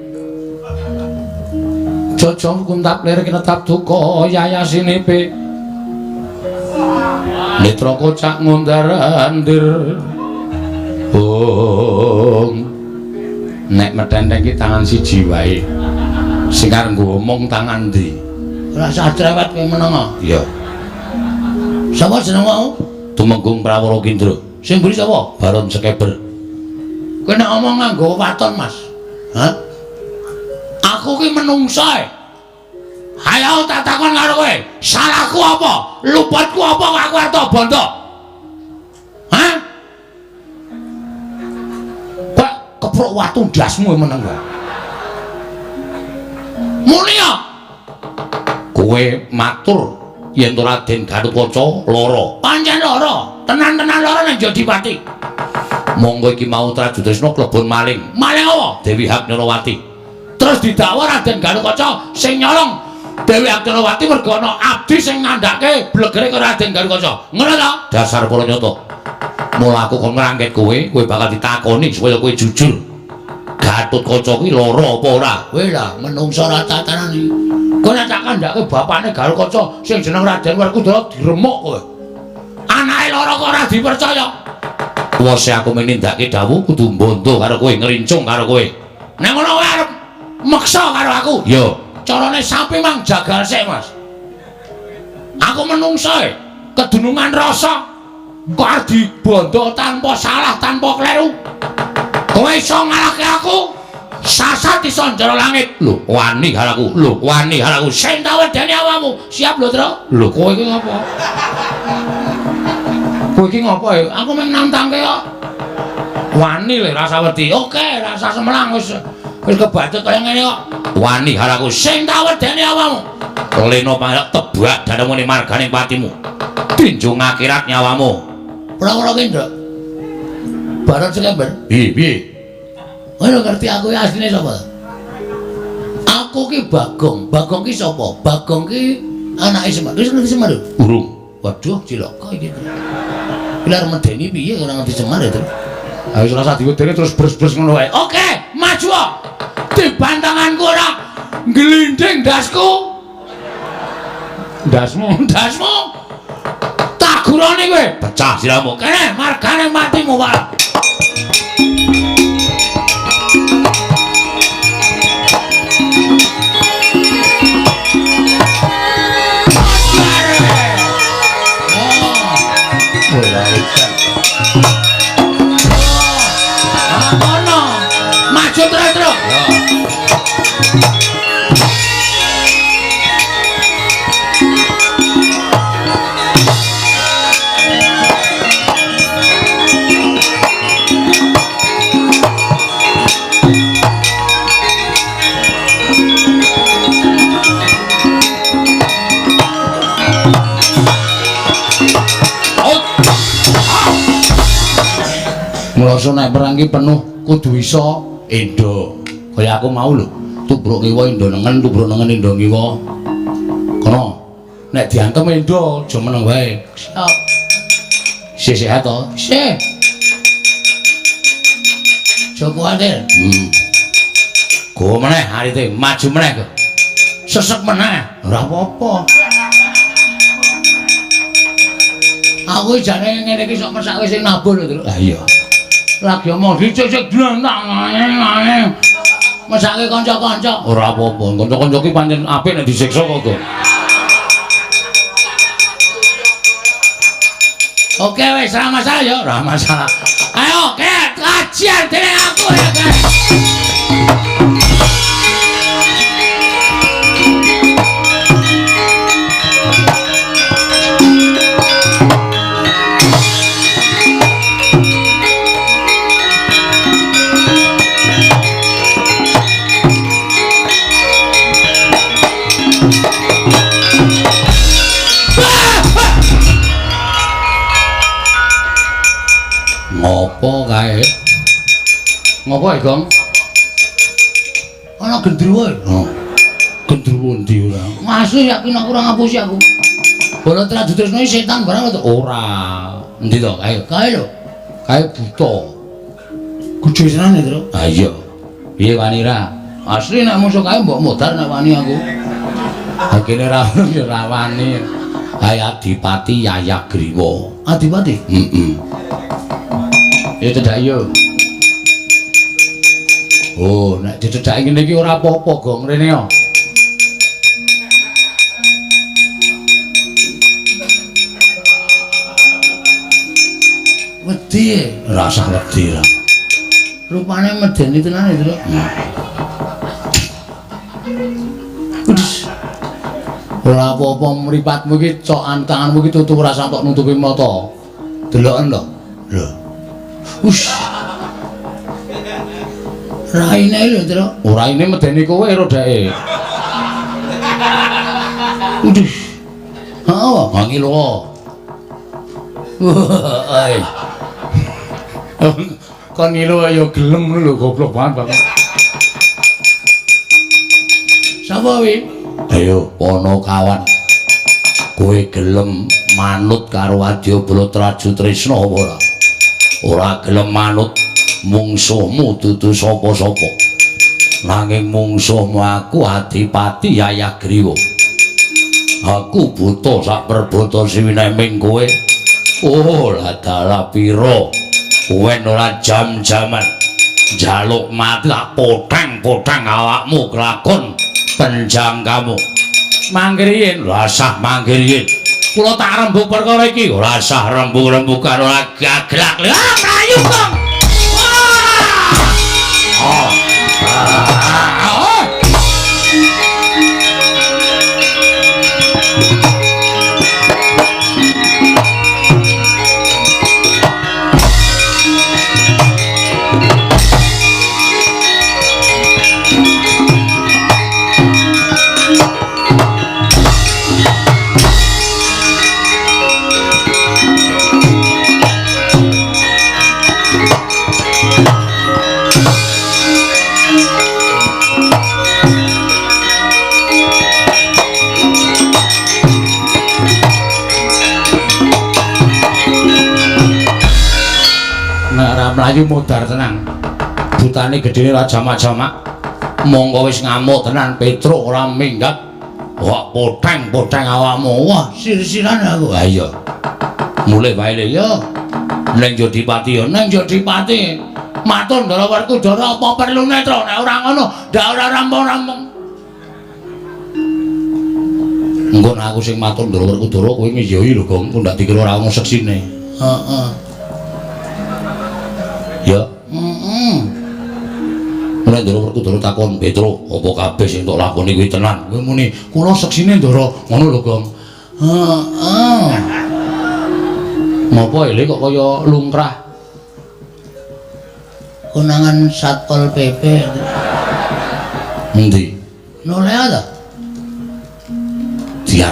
Jojong kuntap lir kinetap duka yayasinipe netra kocak ngundar-andir. Bong nek metenteng ki tangan siji wae. Sing arep ngomong tangan ndi? Ora usah cerewet kowe menengo. Iya. Sapa jeneng wau? Tumenggung Prawara Kendra. Sing mburi sapa? Baron Sekeber. Kowe nek omong nganggo waton, Mas. Hah? Aku ki menungso e. Ayo tak takon karo kowe, salahku apa? Luputku apa kok aku arep bondo? Hah? Kok keprok watu ndasmu meneng wae. Muni ya. Kowe matur yen to Raden Gatotkaca lara. Pancen lara, tenan-tenan lara nang Jodipati. Monggo iki mau Trajutresna klebon maling. Maling apa? Dewi Haknyarawati. Terus didakwa Raden Gatotkaca sing nyolong Dewi Haknyarawati mergo ana abdi sing ngandhake blegere karo Raden Gatotkaca. Ngono ta? Dasar para nyata. Mula aku kon ngrangket kowe, kowe bakal ditakoni supaya kowe jujur. Gatotkaca kuwi lara apa ora? Kowe lah menungso ora tatanan iki. Kowe nek tak kandhake bapakne Gatotkaca sing jeneng Raden Werkudara diremuk kowe. Anake lara kok ora dipercaya. Wose aku menindakake dawuh kudu mbondo karo kowe, ngrincung karo kowe. Nek ngono kowe arep meksa karo aku. Iya. Carane sapi mang jagal sik, Mas. Aku menungso e, kedunungan rasa kok arep dibondo tanpa salah, tanpa kleru. Kowe iso ngalahke aku, sasat iso njero langit. Lho, wani karo aku. Lho, wani karo aku. Sing tak wedeni awakmu. Siap lho, Tru. Lho, kowe iki ngopo? Kowe iki ngopo ya? Aku mung nantangke kok. Wani lho rasa wedi. Oke, rasa semelang wis wis kebacut kaya ngene kok. Wani karo aku. Sing tak wedeni awakmu. Lena pangarep tebak dadamu ning marganing patimu. Tinjung akhirat nyawamu. Ora-ora Kendra. Baron Sekeber. Piye, piye? Kowe ngerti aku asline sapa? Aku ki Bagong. Bagong ki sapa? Bagong ki anake Semar. Wis ngerti Semar? Urung. Waduh, cilaka iki. Iki arep medeni piye ora ngerti Semar ya, Tru. Ha wis ora usah diwedeni terus bres-bres ngono wae. Oke, maju. Dibantanganku ora glinding ndasku. Ndasmu, ndasmu. Tak gurane kowe. Pecah siramu. Kene margane matimu, Pak. Maju terus, terus. Menungso nek perang ki penuh kudu iso endo. Kaya aku mau lho, tubruk ngiwa endo nengen, tubruk nengen endo ngiwa. Kono. Nek diantem endo aja meneng wae. Siap. Isih sehat to? Isih. Aja kuwatir. Go meneh arite, maju meneh go. Sesek meneh, ora apa-apa. Aku jane ngene iki sok mesake sing nabuh lho, Truk. Ha iya. Lagi omong dicecek dlentak ngene. Mesake kanca-kanca. Ora apa-apa, kanca-kanca ki pancen apik nek disiksa kok, Go. Oke wis, ora masalah ya, ora masalah. Ayo, kek kajian dene aku ya, Kek. Ngopo kae? Ngopo e, Gong? Ana gendruwo. Oh. Gendruwo endi ora? Masih yakin aku ora ngapusi aku. Bala Trajutresna setan barang to? Ora. Endi to kae? Kae lho. Kae buta. Gedhe tenan e, Truk. Ha iya. Piye wani ra? Asli nek musuh kae mbok modar nek wani aku. Ha kene ra ono ya ra wani. Kae Adipati Yayagriwa. Adipati? Heeh. Ya cedhak yo. Oh, nek dicedhaki ngene iki ora apa-apa, Gong, rene yo. Wedi, ora usah wedi ra. Rupane medeni tenan e, Truk. Udus. Ora apa-apa mripatmu iki cokan tanganmu iki tutup ora sampe nutupi mata. Deloken to. Lho. Ush. Raine lho, Truk. Raine medeni kowe rodake. Uduh. Heeh, wangi lho. Wah. Kon ngilu ya gelem ngono lho, goblok banget, Bang. Sapa kuwi? Ayo, Ponokawan. Kowe gelem manut karo Adyabala Trajutresna apa ora? Ora gelem manut mungsuhmu dudu sapa-sapa. Nanging mungsuhmu aku Adipati Yayagriwa. Aku buta sak perbata siwineming kowe. Oh, lah dalah pira? Kowe ora jam-jaman njaluk mati tak poteng-poteng awakmu kelakon penjangkamu. Mangkriyin, rasah mangkriyin. Kula tak rembug perkara iki, ora sah rembug-rembugan ora gaglak. Ah, mlayu, Kang. Oh. Ah. Mlayu modar tenang. Butane gedene ra jamak-jamak. Monggo wis ngamuk tenan Petruk ora minggat. Wah, poteng-poteng awakmu. Wah, sir-siran aku. Ha iya. Mulih wae le ya. Neng Jodipati ya, neng Jodipati. Matur Ndara Werkudara apa perlune, Truk? Nek ora ngono, ndak ora rampung-rampung. Engko nek aku sing matur Ndara Werkudara kowe ngiyoi lho, Gong. Engko ndak dikira ora ono seksine. Heeh. Ya. Heeh. Nek Ndara Werkudara takon, "Petruk, apa kabeh sing tok lakoni kuwi tenan?" Kowe muni, "Kula seksine Ndara." Ngono lho, Gong. Heeh. Ngopo ele kok kaya lungkrah? Konangan Satpol PP. Endi? Noleh ta? Diar.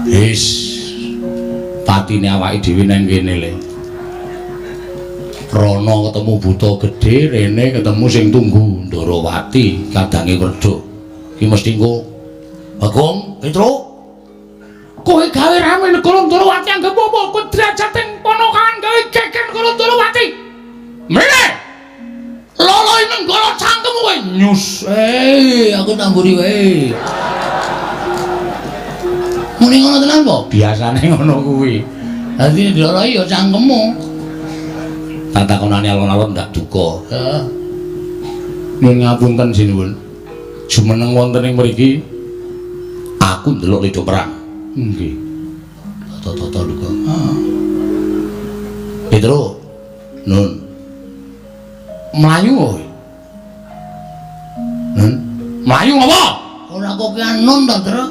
Wis. Patine awake dhewe nang kene le. Rono ketemu buta gedhe, rene ketemu sing tunggu Ndorowati kadange Werda. Iki mesti engko Bagong, Petruk. Kowe gawe rame negara Ndorowati anggep apa? Kowe derajate ponokan gawe geger negara Ndorowati. Mrene. Loloi nenggala cangkemmu kowe nyus. Aku tamburi wae. Muni ngono tenan po? Biasane ngono kuwi. Dadi diloloi ya cangkemmu. Tatakonane alon-alon ndak duka. Heeh. Nyuwun ngapunten sinuwun. Jumeneng wonten ing mriki aku ndelok lido perang. Nggih. Tata-tata duka. Heeh. Petro. Nun. Mlayu kowe. Nun. Mlayu apa? Ora kok ki nun ta, Tru.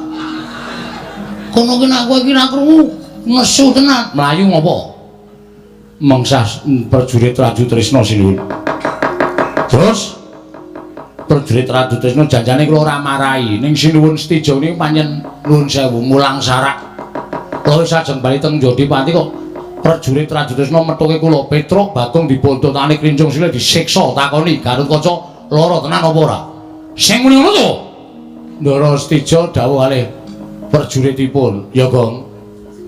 Kono ki nek kowe iki ra krungu nesu tenan. Mlayu ngopo? Mengsah prajurit Raju Trisna sinuwun. Terus prajurit Raju Trisna janjane kula ora marahi ning sinuwun Setija niku pancen nuwun sewu mulang sarak. Kula wis ajeng bali teng Jodipati kok prajurit Raju Trisna methuke kula Petruk Bagong dibontotane klincung sile disiksa takoni Gatot Kaca lara tenan apa ora? Sing muni ngono to? Ndara Setija dawuh kalih prajuritipun, "Ya Gong,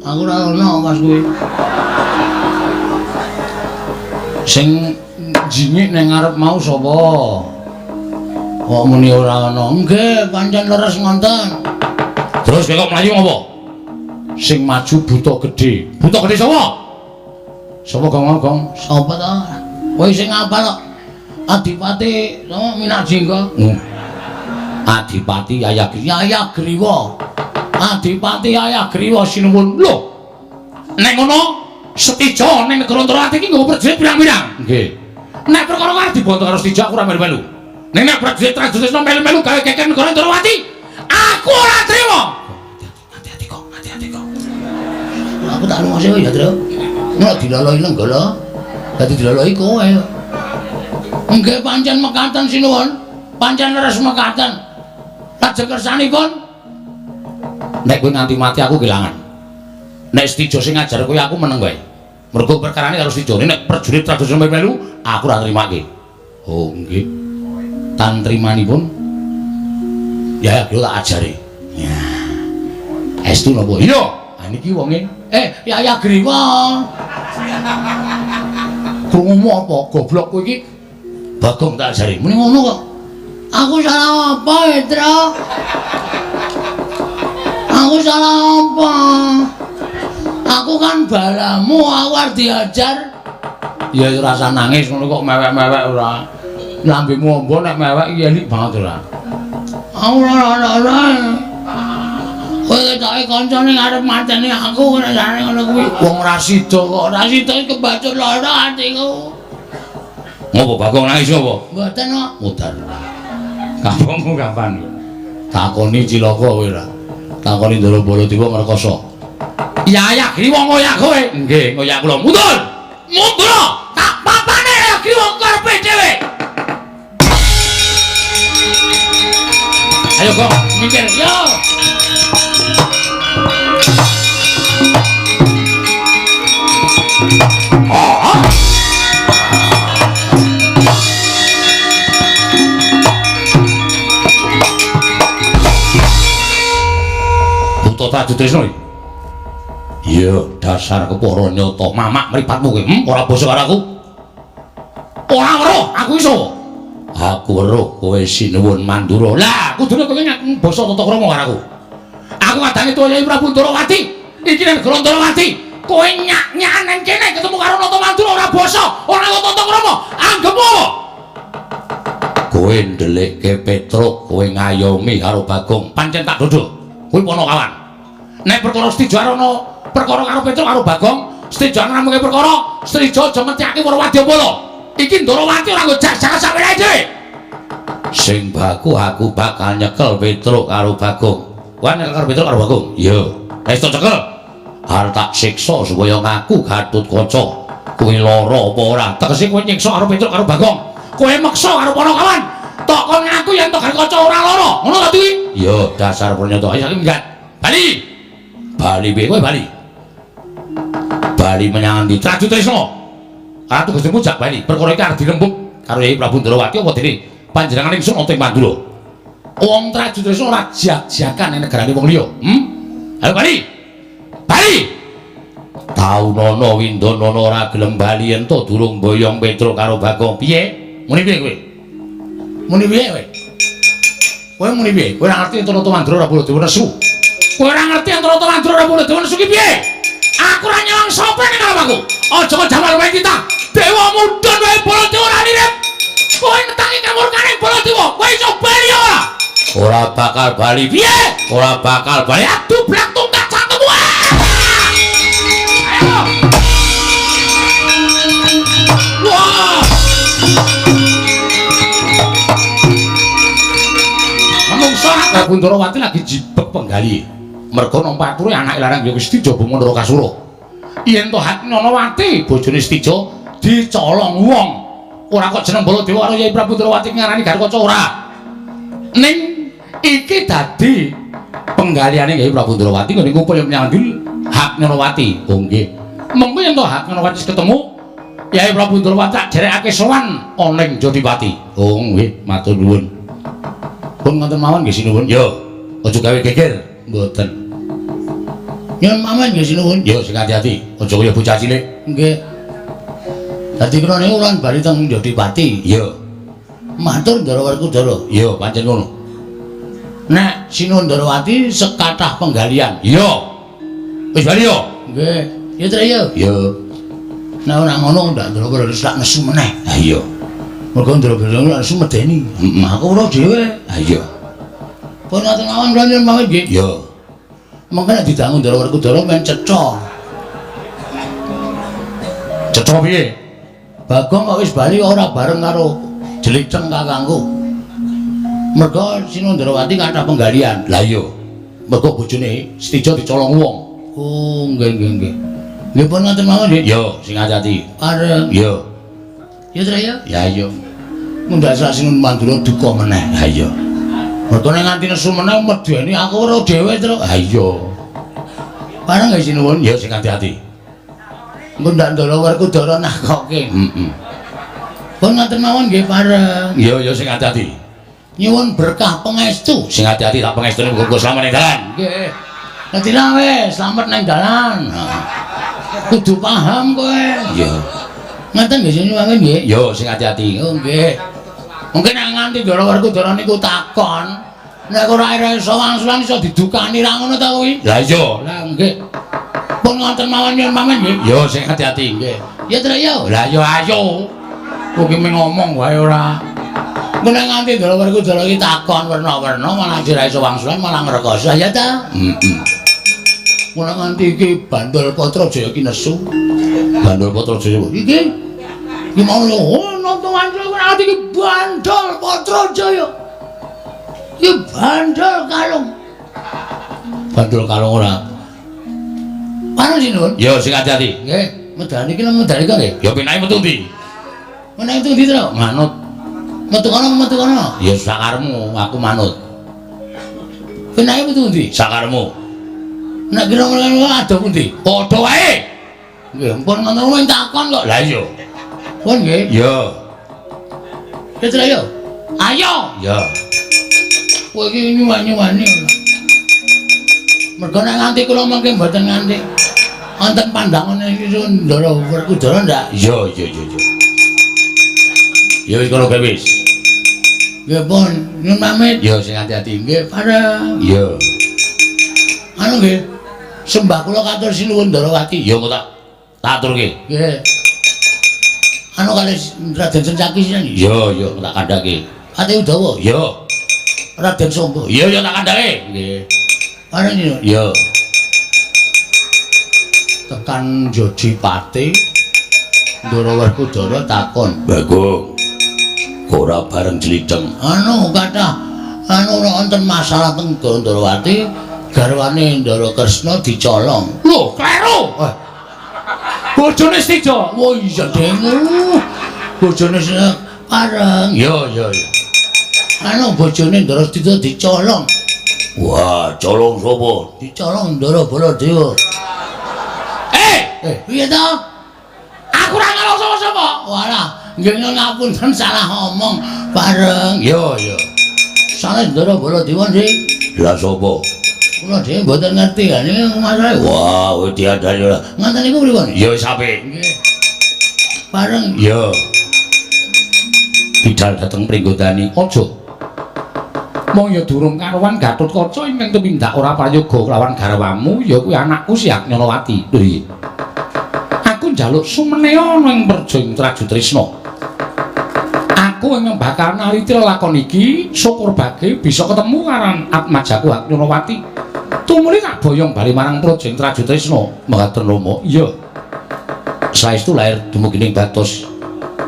aku ora ono pas kuwi." Sing jingik ning ngarep mau sapa? Kok muni ora ana? Nggih, pancen leres ngonten. Terus kowe kok mlayu ngopo? Sing maju buta gedhe. Buta gedhe sapa? Sapa Gong Gong? Sapa ta? Kowe sing ngapal kok. Adipati sapa Minajingga? Adipati Yaya Griwa. Adipati Yaya Griwa sinuwun. Lho. Nek ngono Setija ning negara Ndorowati iki nggawa prajurit pirang-pirang. Nggih. Nek perkara arep dibonto karo Setija aku ora melu-melu. Ning nek prajurit Trisna melu-melu gawe geger negara Ndorowati, aku ora trima. Hati-hati kok, hati-hati kok. Aku tak lunga sik ya, Tru. Nek diloloi lenggala, dadi diloloi kowe. Nggih pancen mekaten sinuwun. Pancen leres mekaten. Lajeng kersanipun nek kowe nganti mati aku kelangan. Nek Setija sing ngajar kowe aku meneng wae. Mergo perkarane karo Setija. Nek prajurit Trisna melu aku ora nrimake. Oh nggih. Tan trimanipun ya kula tak ajari. Ya. Estu napa? Iya. Ha niki wonge. Yaya Griwa. Krungumu apa? Goblok kowe iki. Bagong tak ajari. Muni ngono kok. Aku salah apa, Petro? Aku salah apa? Aku kan balamu, aku arep diajar. Ya ora usah nangis ngono kok mewek-mewek ora. Lambemu ombo nek mewek iki elik banget ora. Aku ora. Kowe ketoke kancane arep mateni aku nek jane ngono kuwi. Wong ora sida kok, ora sida kebacut lara atiku. Ngopo Bagong nangis ngopo? Mboten kok. Mudar. Kapokmu kapan? Takoni cilaka kowe ora. Takoni Ndara Baladewa ngrekoso. Yaya Griwa ngoyak kowe. Nggih, ngoyak kula. Mundur. Mundur. Tak papane Yaya Griwa karepe dhewe. Ayo kok, mikir. Yo. Buta Traju Trisna iki. Iya, dasar kepara nyata mamak mripatmu kowe. Ora basa karo aku. Ora weruh, aku iso. Aku weruh kowe sinuwun Mandura. Lah, kudune kowe ngaku basa tata krama karo aku. Aku kadange tuwa Prabu Ndorowati. Iki nang negara Ndorowati. Kowe nyak-nyakan nang kene ketemu karo Nata Mandura ora basa, ora tata krama. Anggepmu apa? Kowe ndelikke Petruk, kowe ngayomi karo Bagong. Pancen tak dodol. Kuwi ponokawan. Nek perkara Setija ana perkara karo Petruk karo Bagong, Setija ngramuke perkara, Setija aja ngertiake para wadyabala. Iki Ndorowati ora nggo jak-jakan sampeyan dhewe. Sing baku aku bakal nyekel Petruk karo Bagong. Kowe nyekel karo Petruk karo Bagong? Iya. Wis tak cekel. Arep tak siksa supaya ngaku Gatotkaca. Kowe lara apa ora? Tegese kowe nyiksa karo Petruk karo Bagong. Kowe meksa karo ponokawan. Tok kon ngaku yen tok Gatotkaca ora lara. Ngono ta kuwi? Iya, dasar pernyata. Ayo saiki minggat. Bali. Bali piye kowe bali? Bali menyang ndi? Traju Trisna. Ratu Gustimu jak bali. Perkara iki arep dirembug karo Yai Prabu Ndrawati apa dene panjenengan ingsun ana ing Mandura. Wong Trajutresna ora jak-jakan ning negarane wong liya. Ayo bali. Bali. Taunono Windonono ora gelem bali ento durung boyong Petruk karo Bagong. Piye? Muni piye kowe? Muni piye kowe? Kowe muni piye? Kowe ora ngerti Antarata Mandura ora Baladewa nesu. Kowe ora ngerti Antarata Mandura ora Baladewa nesu ki piye? Aku ora nyawang sapa ning awakku. Aja kok jamal wae kita. Dewa mudhun wae Baladewa ora nirep. Kowe netangi kamurkane Baladewa. Kowe iso bali ora? Ora bakal bali. Piye? Ora bakal bali. Aduh blak tungkak cangkemmu. Ayo. Wah. Menungso Prabu Ndrawati lagi jibek penggali. Merga nampa ature anake lanang ya wis dijaba Narakasura. Yen to hak Nyanawati bojone Setija dicolong wong. Ora kok jeneng Baladewa karo Yai Prabu Ndrawati ngarani Garukaca ora. Ning iki dadi penggaliane Yai Prabu Ndrawati ngene upaya nyandul hak Nyanawati. Oh nggih. Mengko yen to hak Nyanawati wis ketemu Yai Prabu Ndrawati tak jerekake sowan ana ing Jodipati. Oh nggih, matur nuwun. Pun ngoten mawon nggih sinuwun. Yo, aja gawe geger. Mboten. Nyuwun pamit nggih sinuwun. Yo sing ati-ati, aja kaya bocah cilik. Nggih. Dadi kula niku lan bali teng Jodipati. Iya. Matur Ndara Werkudara. Iya, pancen ngono. Nek Sinuwun Ndrawati sekathah penggalian. Iya. Wis bali yo. Nggih. Ya Tru yo. Iya. Nek ora ngono ndak Ndara Werkudara sak nesu meneh. Ha iya. Mergo Ndara Werkudara nesu medeni. Heeh. Aku ora dhewe. Ha iya. Pun ngoten mawon kula nyuwun pamit nggih. Iya. Mengko nek didangu Ndara Werkudara men cetha. Cetha piye? Bagong kok wis bali ora bareng karo Jeliceng kakangku. Mergo Sinuwun Ndrawati kathah penggalian. Lah iya. Mergo bojone Setija dicolong wong. Oh, nggih nggih nggih. Nggih pun ngoten mawon nggih. Yo, sing ati-ati. Pareng. Yo. Ya Tru ya. Ya iya. Mundhak sak Sinuwun Mandura duka meneh. Ha iya. Mergo nek nganti nesu meneh medeni aku ora dhewe, Tru. Ha iya. Pareng nggih Sinuwun. Yo sing ati-ati. Engko ndak Ndara Werkudara nakoke. Heeh. Pun ngoten mawon nggih pareng. Iya ya sing ati-ati. Nyuwun berkah pangestu. Sing ati-ati tak pangestune muga-muga slamet ning dalan. Nggih. Ngerti wis, slamet ning dalan. Kudu paham kowe. Iya. Ngoten nggih sinuwun nggih. Yo sing ati-ati. Oh nggih. Mungkin nek nganti Ndara Werkudara niku takon, nek ora iso wangsulan iso didukani ra ngono ta kuwi? Lah iya. Lah nggih. Pun ngoten mawon nyuwun pamit nggih. Yo sing ati-ati nggih. Ya Tru yo. Lah yo ayo. Kowe ki ngomong wae ora. Nek nganti Ndara Werkudara iki takon werna-werna malah ora iso wangsulan malah ngrekoso ya ta? Heeh. Ora nganti iki Bandul Patrajaya iki nesu. Bandul Patrajaya iki. Iki mau nonton wangsul ora nganti iki Bandul Patrajaya. Iki bandul kalung. Bandul kalung ora. Pareng sinuwun. Yo sing ati-ati. Nggih, medani iki medani kok nggih. Ya penake metu ndi? Meneh itu ndi, Tru? Manut. Metu kono, metu kono. Ya sakarmu, aku manut. Penake metu ndi? Sakarmu. Nek kira-kira adoh pundi? Padha wae. Nggih, ampun ngono kuwi takon kok. Lah iya. Pun nggih. Iya. Ya Tru yo. Ayo. Ya. Kowe iki nyuwak-nyuwani. Mergo nek nganti kula mengke mboten nganti wonten pandangane iki Ndara Werkudara ndak? Iya, iya, iya, iya. Ya wis kono gawe wis. Nggih pun, nyuwun pamit. Ya sing ati-ati. Nggih, pareng. Iya. Anu nggih. Sembah kula katur Sinuwun Ndrawati. Ya kok tak aturke. Nggih. Anu kalih Raden Sencaki sinten? Iya, iya, tak kandhake. Ate Udawa. Iya. Raden Sombo. Iya, iya tak kandhake. Nggih. Pareng yo. Iya. Tekan Jodipati Ndara Werkudara takon, "Bagong, ora bareng Jlitheng?" Anu kathah anu wonten masalah teng Ndrawati, garwane Ndara Kresna dicolong. Lho, kleru. Bojone Setija. Oh iya dengu. Bojone pareng. Iya, iya, iya. Anu bojone Ndara Setija dicolong. Wah, colong sapa? Dicolong Ndara Baladewa. Eh, piye to? Aku ora nyolong sapa-sapa. napa? Walah, nggih ngapunten salah omong bareng. Yo yo. Sanes Ndara Baladewa nggih. Lah sapa? Kula dhewe mboten ngerti ya niki masalahe. Wah, kowe diandani ora. Ngoten niku pripun? Ya wis apik. Nggih. Bareng. Ya. Bidal dhateng Pringgondani. Aja. Mong ya durung karuan Gatotkaca ingkang tumindak ora prayoga kelawan garwamu ya kuwi anakku si Agnyanawati. Lho iya. Aku njaluk sumeneya ana ing Praja ing Trajutrisna. Aku ingkang bakal naliti lelakon iki syukur bage bisa ketemu karo atmajaku Agnyanawati. Tumuli tak boyong bali marang Praja ing Trajutrisna. Mekaten Rama. Iya. Saestu lair dumugi ing batos.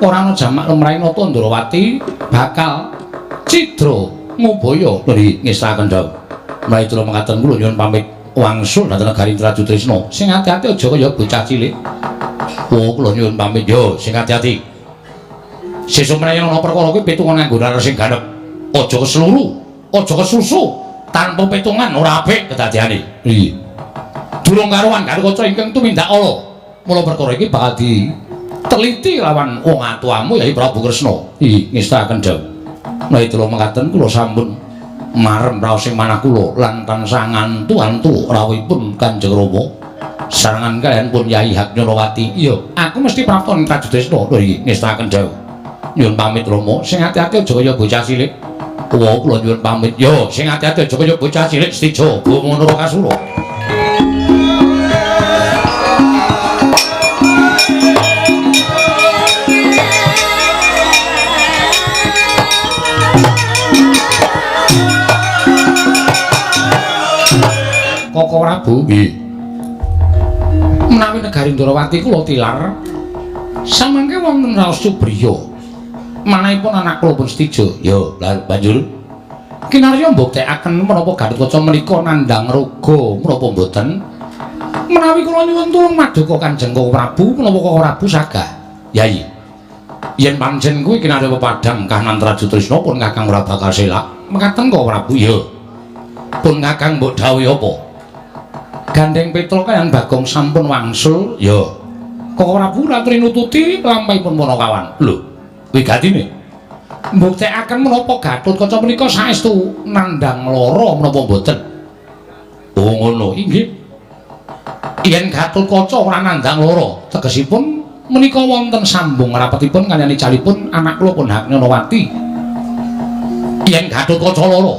Ora ana jamak lumrahing nata Ndrawati bakal cidra ngubaya. Lho ngestaken dawuh. Menawi kula mekaten kula nyuwun pamit wangsul dhateng negari Trajutrisna. Sing ati-ati aja kaya bocah cilik. Oh, kula nyuwun pamit yo, sing ati-ati. Sesuk menawi ana perkara kuwi pitungan nganggo nalar sing ganep. Aja kesluru, aja kesusu. Tanpa pitungan ora apik kedadiane. Iya. Durung karuan Gatotkaca ingkang tumindak ala. Mula perkara iki bakal diteliti lawan wong atuamu Yai Prabu Kresna. Iya, ngestaken dawuh. Menawi kula mekaten kula sampun marem raos ing manah kula lan tansah ngantu-antu rawuhipun Kanjeng Rama sarengan kaliyan pun Yai Haknyanawati. Iya, aku mesti prapta ing Trajutrisna. Lho iki ngestaken dawuh. Nyuwun pamit Rama, sing ati-ati aja kaya bocah cilik. Kula kula nyuwun pamit. Yo, sing ati-ati aja kaya bocah cilik Stija Bama Narakasura. Koko Prabu, nggih. Menawi negari Ndrawati kula tilar samangke wonten raos Subriya. Manahipun anak kula pun Stija. Ya, lha banjur kinarya mbuktekaken menapa Gatotkaca menika nandhang raga menapa mboten? Menawi kula nyuwun tulung maduka Kanjeng Koko Prabu, menapa Koko Prabu sagah? Yai, yen pancen kuwi kinarya pepadhang kahanan Trajutrisna pun Kakang ora bakal selak. Mekaten Koko Prabu? Ya. Pun Kakang mbok dhawuhi apa? Gandeng Petruk kaliyan Bagong sampun wangsul. Ya. Koko Prabu ratri nututi lampahipun Panakawan. Lho, wigatine mbuktekaken menapa Gatotkaca menika saestu nandhang lara menapa mboten? Oh ngono. Inggih. Yen Gatotkaca ora nandhang lara, tegesipun menika wonten sambung rapetipun kaliyan icalipun anak kula pun Haknyanawati. Yen Gatotkaca lara,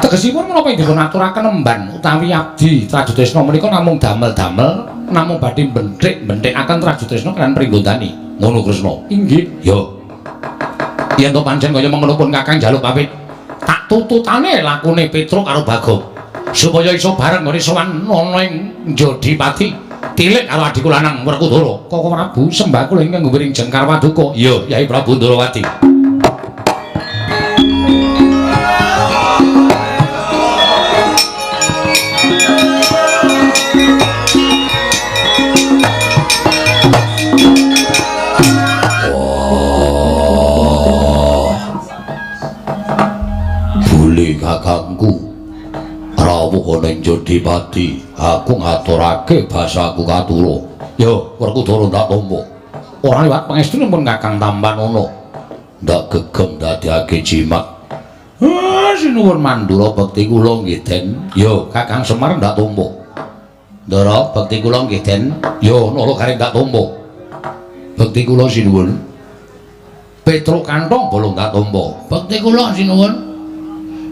tegesipun menapa dipun aturaken emban utawi abdi Trajutrisna menika namung damel-damel namung badhe benthik-benthikaken Trajutrisna kaliyan Pringgondani. Ngono Kresna. Inggih. Ya. Yen to pancen kaya mengkono pun Kakang njaluk pamit. Tak tututane lakune Petruk karo Bagong supaya iso bareng nggone sowan ana ing Jodipati. Tilik karo adhiku lanang Werkudara. Koko Prabu sembah kula ingkang ngguring jengkar paduka. Ya, Yai Prabu Ndrawati. Kakangku rawuh ana ing Jodipati, aku ngaturake basaku katura. Ya, Werkudara ndak tampa. Ora liwat pangestune pun Kakang tampanana. Ndak gegem dadekake jimat. Ah, sinuwun mandura bekti kula nggih, Den. Ya, Kakang Semar ndak tampa. Ndara bekti kula nggih, Den. Ya, nala garing ndak tampa. Bekti kula sinuwun. Petruk kantong bolong ndak tampa. Bekti kula sinuwun.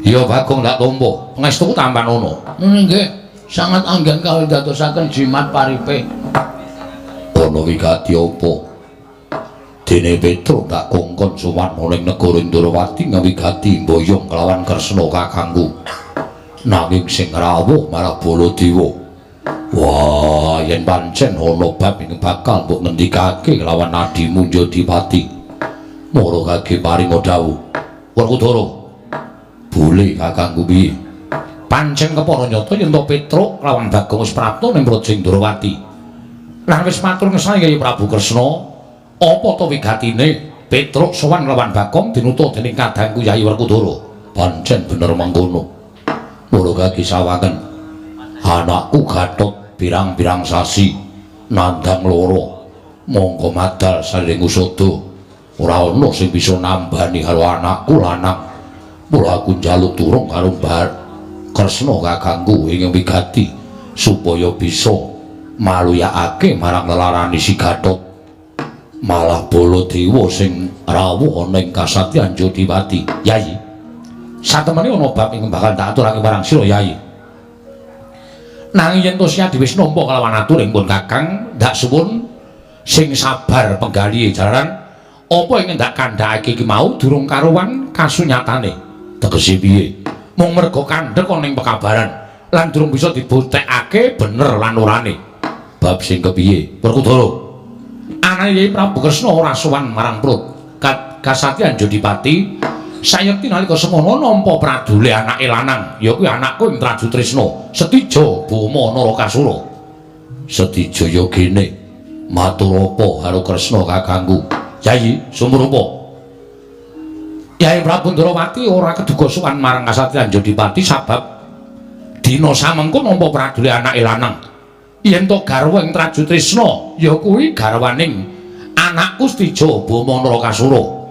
Ya Bagong ndak tampa. Pangestuku tampanana. Nggih, sangat anggen kawula dadosaken jimat paripe. Ana wigati apa? Dene Petruk tak kongkon sowan ana ing negara Ndrawati ngawigati mboyong kelawan Kresna kakangku. Nanging sing rawuh marah Baladewa. Wah, yen pancen ana bab ing bakal mbok ngendikake kelawan adimu Jodipati. Mara kage paringa dawuh. Werkudara, boleh kakangku piye? Pancen kepara nyata yen to Petruk lawan Bagong wis prapta ning Praja Ndrawati. Lan wis matur ngesane Kyai Prabu Kresna, apa to wigatine Petruk sowan lawan Bagong dinuta dening kadangku Yai Werkudara. Pancen bener mengkono. Mula kaki sawangen anakku Gatot pirang-pirang sasi nandhang lara. Monggo madal saling usada. Ora ana sing bisa nambani karo anakku lanang. Mula aku njaluk turung karo Mbah Kresna kakangku ing wigati supaya bisa maluyakake marang lelarane si Gatot. Malah Baladewa sing rawuh ana ing kasatyan Jodipati. Yayi, satemene ana bab ing bakal tak aturake marang sira, Yayi. Nanging yen to Siadi wis nampa kalawan atur ing pun Kakang, ndak suwun sing sabar penggalihe jalaran apa ing ndak kandhakake iki mau durung karuwan kasunyatane. Tegese piye? Mung merga kandhek ana ing pekabaran lan durung bisa dibuktekake bener lan orane. Bab sing kepiye? Werkudara, anake Yai Prabu Kresna ora sowan marang Prut Kasatyan Jodipati. Sayekti nalika semono nampa pradule anake lanang, ya kuwi anakku ing Trajutrisna, Setija Boma Narakasura. Setija ya gene matur apa karo Kresna kakangku? Yayi, sumrupa. Yai Prabu Ndrawati ora keduga sowan marang Kasatyan Jodipati sabab dina samengko nampa pradule anake lanang. Yen to garwa ing Trajutrisna, ya kuwi garwaning anakku Setija Boma Narakasura.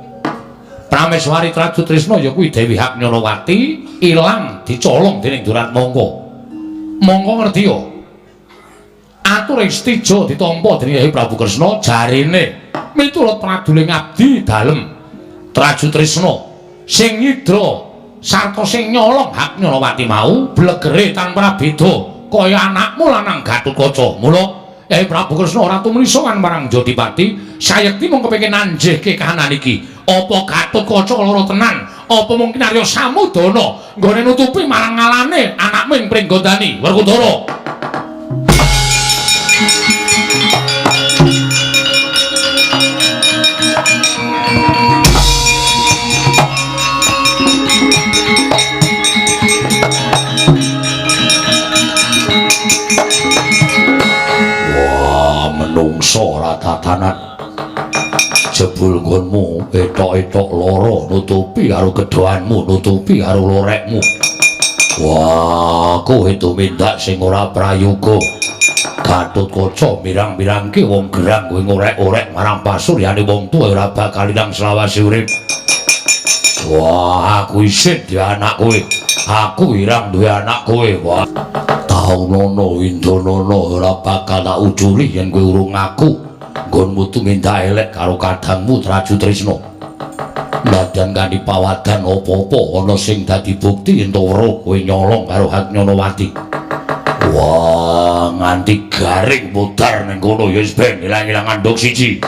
Prameswari Trajutrisna ya kuwi Dewi Haknyanawati ilang dicolong dening Duratmangka. Mongko ngerti ya? Ature Setija ditampa dening Yai Prabu Kresna jarene miturut pradule ngabdi dalem Trajutrisna sing nyidra sarta sing nyolong Haknyanawati mau blegere tanpa beda kaya anakmu lanang Gatotkaca. Mula Yai Prabu Kresna ora tumuli sowan marang Jodipati, sayekti mung kepengin nanjihke kahanan iki. Apa Gatotkaca lara tenan? Apa mungkin Arya Samudana nggone nutupi marang ngalane anakmu ing Pringgondani? Werkudara. Wah, menungso ora tatanan. Jebul nggonmu etok-etok lara nutupi karo gedhoanmu, nutupi karo lorekmu. Wah, kowe tumindak sing ora prayoga. Gatotkaca mirang-mirangke wong gerang kowe ngorek-orek marang pasuryane wong tuwa ora bakal ilang selawase urip. Wah, aku isin duwe anak kowe. Aku irang duwe anak kowe. Wah, taunono indonono ora bakal tak uculi yen kowe urung ngaku. Nggonmu tumindak elek karo kadangmu Trajutrisna. Nadyan kanthi pawadan apa-apa ana sing dadi bukti yen to weruh kowe nyolong karo Haknyanawati. Wah, nganti garing mudhar ning kono ya wis ben ilang-ilangan nduk siji.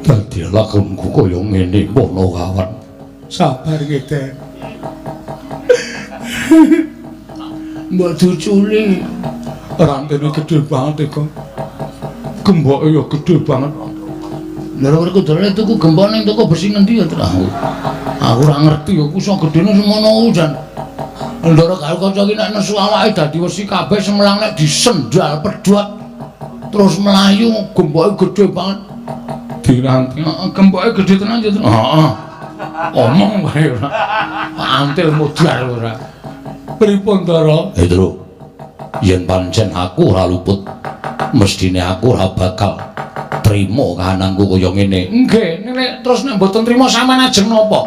Dadi lakonku kaya ngene mono kawan. Sabar nggih, Den. Mbok diuculi. Rantene gedhe banget iku. Gemboke ya gedhe banget. Lha Werkudara tuku gembok ning toko besi ngendi ya, Tru? Aku ora ngerti ya ku iso gedhene semono jan. Ndara karo kanca iki nek nesu awake dadi wesi kabeh semelang nek disendal pedhot terus melayu gemboke gedhe banget. Diranti. Heeh, gemboke gedhe tenan ya, Tru. Heeh. Omong wae ora. Antil mudhar ora. Pripun, Ndara? Tru. Yen pancen aku ora luput, mestine aku ora bakal trima kahananku kaya ngene. Nggih, nek terus nek mboten trima sampean ajeng napa?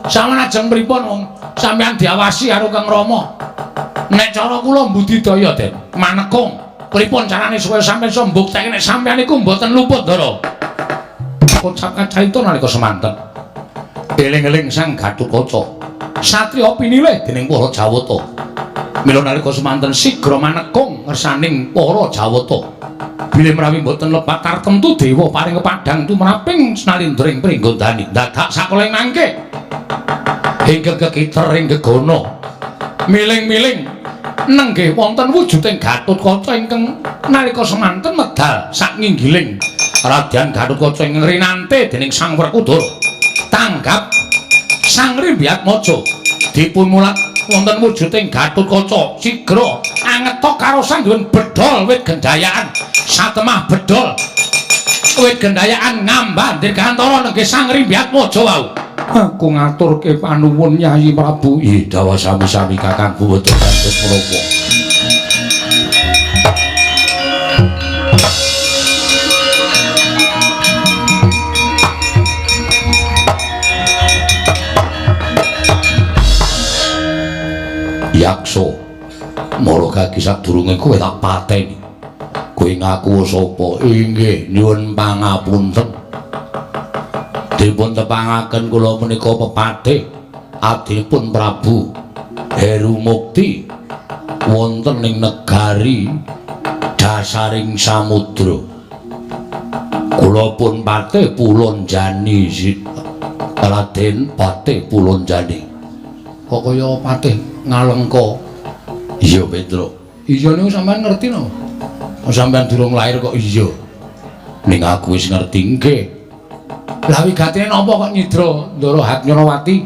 Sampean ajeng pripun wong sampean diawasi karo Kang Rama? Nek cara kula mbudidaya, Den, manekung. Pripun carane supaya sampean iso mbuktekke nek sampean iku mboten luput, Ndara? Kocap kacarita nalika semanten. Eling-eling Sang Gatotkaca, satriya pinilih dening para Jawata. Mila nalika semanten sigra manekung ngersaning para Jawata. Bilih menawi mboten lepat tartemtu dewa paring kepadhang tumraping snalindra ing Pringgondani. Dadak sakoling mangke ingkang kekiter ing gegana miling-miling nenggih wonten wujuding Gatotkaca ingkang nalika semanten medal sak nginggiling Radyan Gatotkaca ingkang rinante dening Sang Werkudara. Tanggap Sang Rimbyatmaja dipun mulat wonten wujuding Gatotkaca sigra ngetok karo sang duwen bedol wit gendayaan. Satemah bedol wit gendayaan ngambah dirgantara nenggih Sang Rimbyatmaja wau. Aku ngaturke panuwun Yayi Prabu. Ih, dawa sami-sami Kakangku boten dados menapa. Yaksa, mara gagi sadurunge kowe tak pateni. Kowe ngaku sapa? Inggih, nyuwun pangapunten. Dipun tepangaken kula menika pepatih adipun Prabu Heru Mukti wonten ing negari dasaring samudra. Kula pun patih Pulonjani, Raden Patih Pulonjani. Kok kaya patih Ngalengka? Iya, Petro. Iya niku sampean ngerti no? Sampean durung lahir kok iya. Ning aku wis ngerti nggih. Lah wigatine napa kok nyidra Ndara Haknyanawati?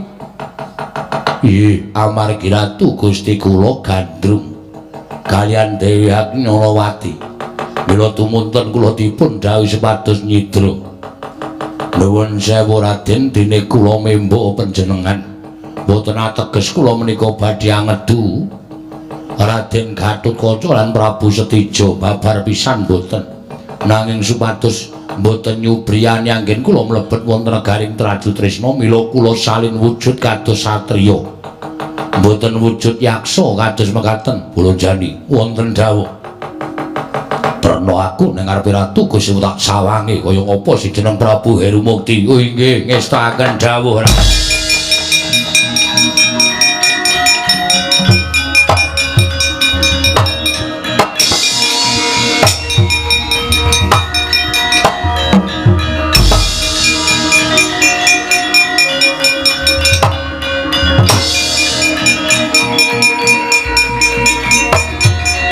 Nggih, amargi Ratu Gusti kula gandrung kaliyan Dewi Haknyanawati. Mila tumunten kula dipun dhawuhi supados nyidra. Nuwun sewu Raden, dene kula membo panjenengan. Mboten ateges kula menika badhe angedu Raden Gatotkaca lan Prabu Setija babar pisan mboten. Nanging supados mboten nyubriyani anggen kula mlebet wonten negaring Traju Tresna, mila kula salin wujud kados satriya. Mboten wujud yaksa kados mekaten Pulonjani. Wonten dawuh. Prena aku ning ngarepe Ratu Gusti tak sawange kaya ngapa si jeneng Prabu Heru Mukti. Oh inggih, ngestakaken dawuh.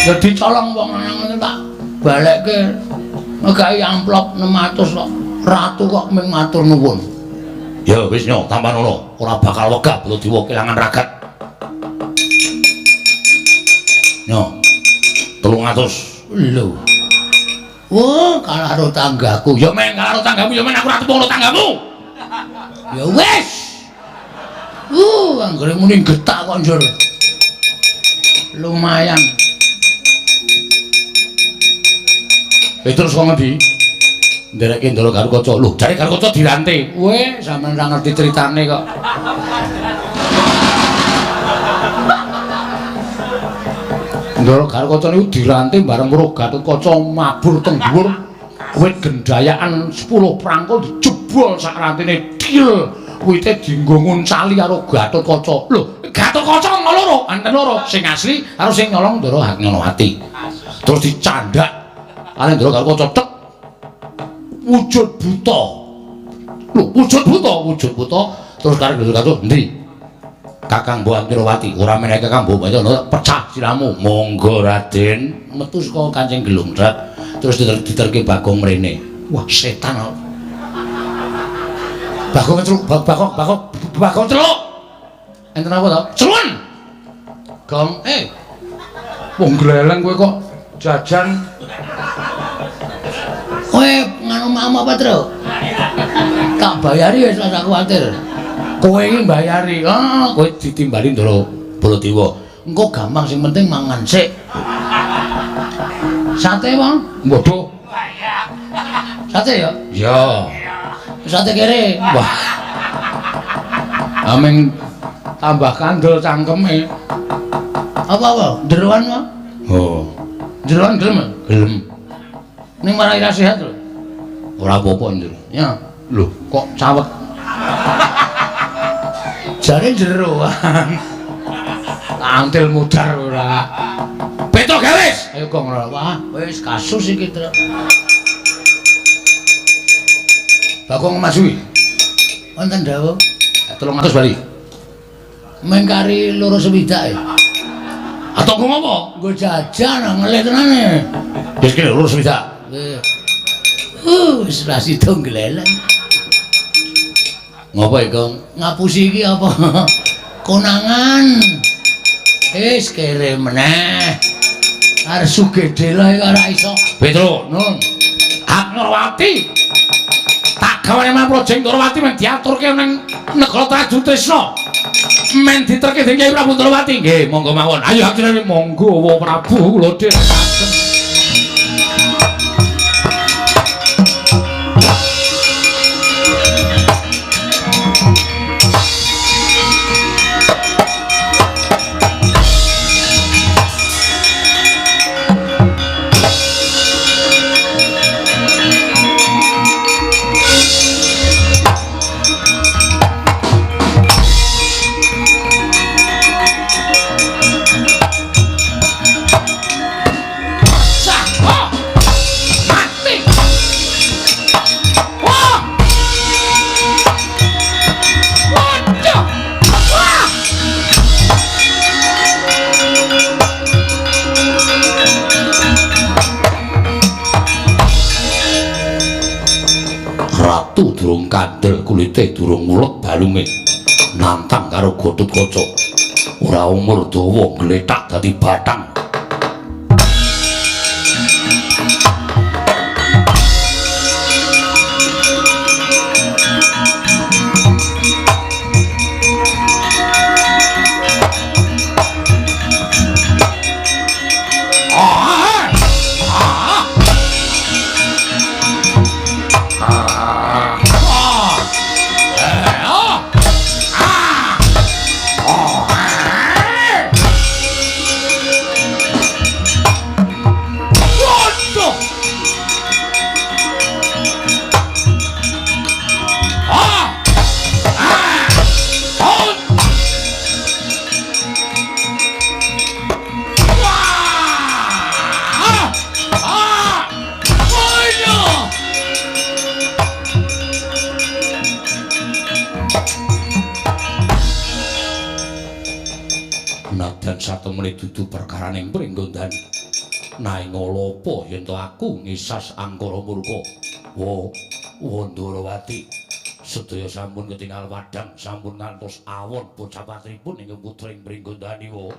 Ya dicolong wong lanang tak balekke ngegawe amplop 600 kok. Ratu kok mung matur nuwun. Ya wis nyo, tampan ngono, ora bakal wegah Baladewa kelangan ragat. Nyo. 300. Lho. Wah, kalah karo tanggaku. Ya men kalah karo tanggamu, ya men aku ora tepung karo tanggamu. Ya wis. Anggere muni getak kok njur. Lumayan. Terus kok ngendi? Ndereke Ndara Gatotkaca. Lho, jare Gatotkaca dirante. Weh, sampean ora ngerti critane kok. Ndara Gatotkaca niku dirante bareng weruh Gatotkaca mabur teng dhuwur wit gendayaan 10 prangko dijebol sak rantene dil. Wite dienggo nguncali karo Gatotkaca. Lho, Gatotkaca ana loro, enten loro, sing asli karo sing nyolong Ndara Haknyanawati. Terus dicandak kaliyan Ndara Gatotkaca tek wujud buta. Lho, wujud buta, wujud buta. Terus karo Ndara Gatotkaca, "Endi? Kakang Mbok Antirawati, ora menehi Kakang Mbok pecah siramu." "Monggo Raden." Metu saka kancing gelung trek, terus diterke Bagong mrene. Wah, setan kok. Bagong celuk, Bagong, Bagong, Bagong celuk. Enten apa to? Celun. Gong, Wong gleleng kowe kok jajan. Kowe nganu mama apa, Tru? Tak bayari wis ora kuwatir. Kowe iki mbayari. Ah, kowe ditimbali Ndara Baladewa. Engko gampang sing penting mangan sik. Sate, Bang? Waduh. Sate ya? Iya. Sate kere. Wah. Ameng tambah kandel cangkeme. Apa-apa? Jeroan, Bang? Oh. Jeroan gelem? Gelem. Ning marai ra sehat lho. Ora apa-apa, Ndra. Ya. Lho, kok cawet? Jare jeroan. Antil mudar ora. Petro garis. Ayo kok ora. Wah, wis kasus iki, Tru. Bagong maju. Wonten dawuh 300 bali. Mengkari 260 ya. Atau nggo apa? Nggo jajan ngelih tenane. Wis kene 260. Nggih. Wis ra sida gleleng. Ngopo iki, Gong? Ngapusi iki apa? Konangan. Wis kere meneh. Arep sugedela iki ora iso. Petro, Nun. Aknarwati. Tak gawane marang Praja Ndorowati men diaturke ning negara Trajutrisna. Men diterke dening Kyai Prabu Ndorowati. Nggih, monggo mawon. Ayo akhirane monggo wa Prabu kula dherekaken. Ratu durung kandel kulite durung mulet balunge nantang karo Gatotkaca ora umur dawa glethak dadi bathang. Nadyan satemene dudu perkaraning Pringgondani, naing ala apa yen to aku ngisas angkara murka. Wa Ndorowati sedaya sampun ketingal wadang, sampun ngantos awon bocah patripun ingkang putra ing Pringgondani. Wa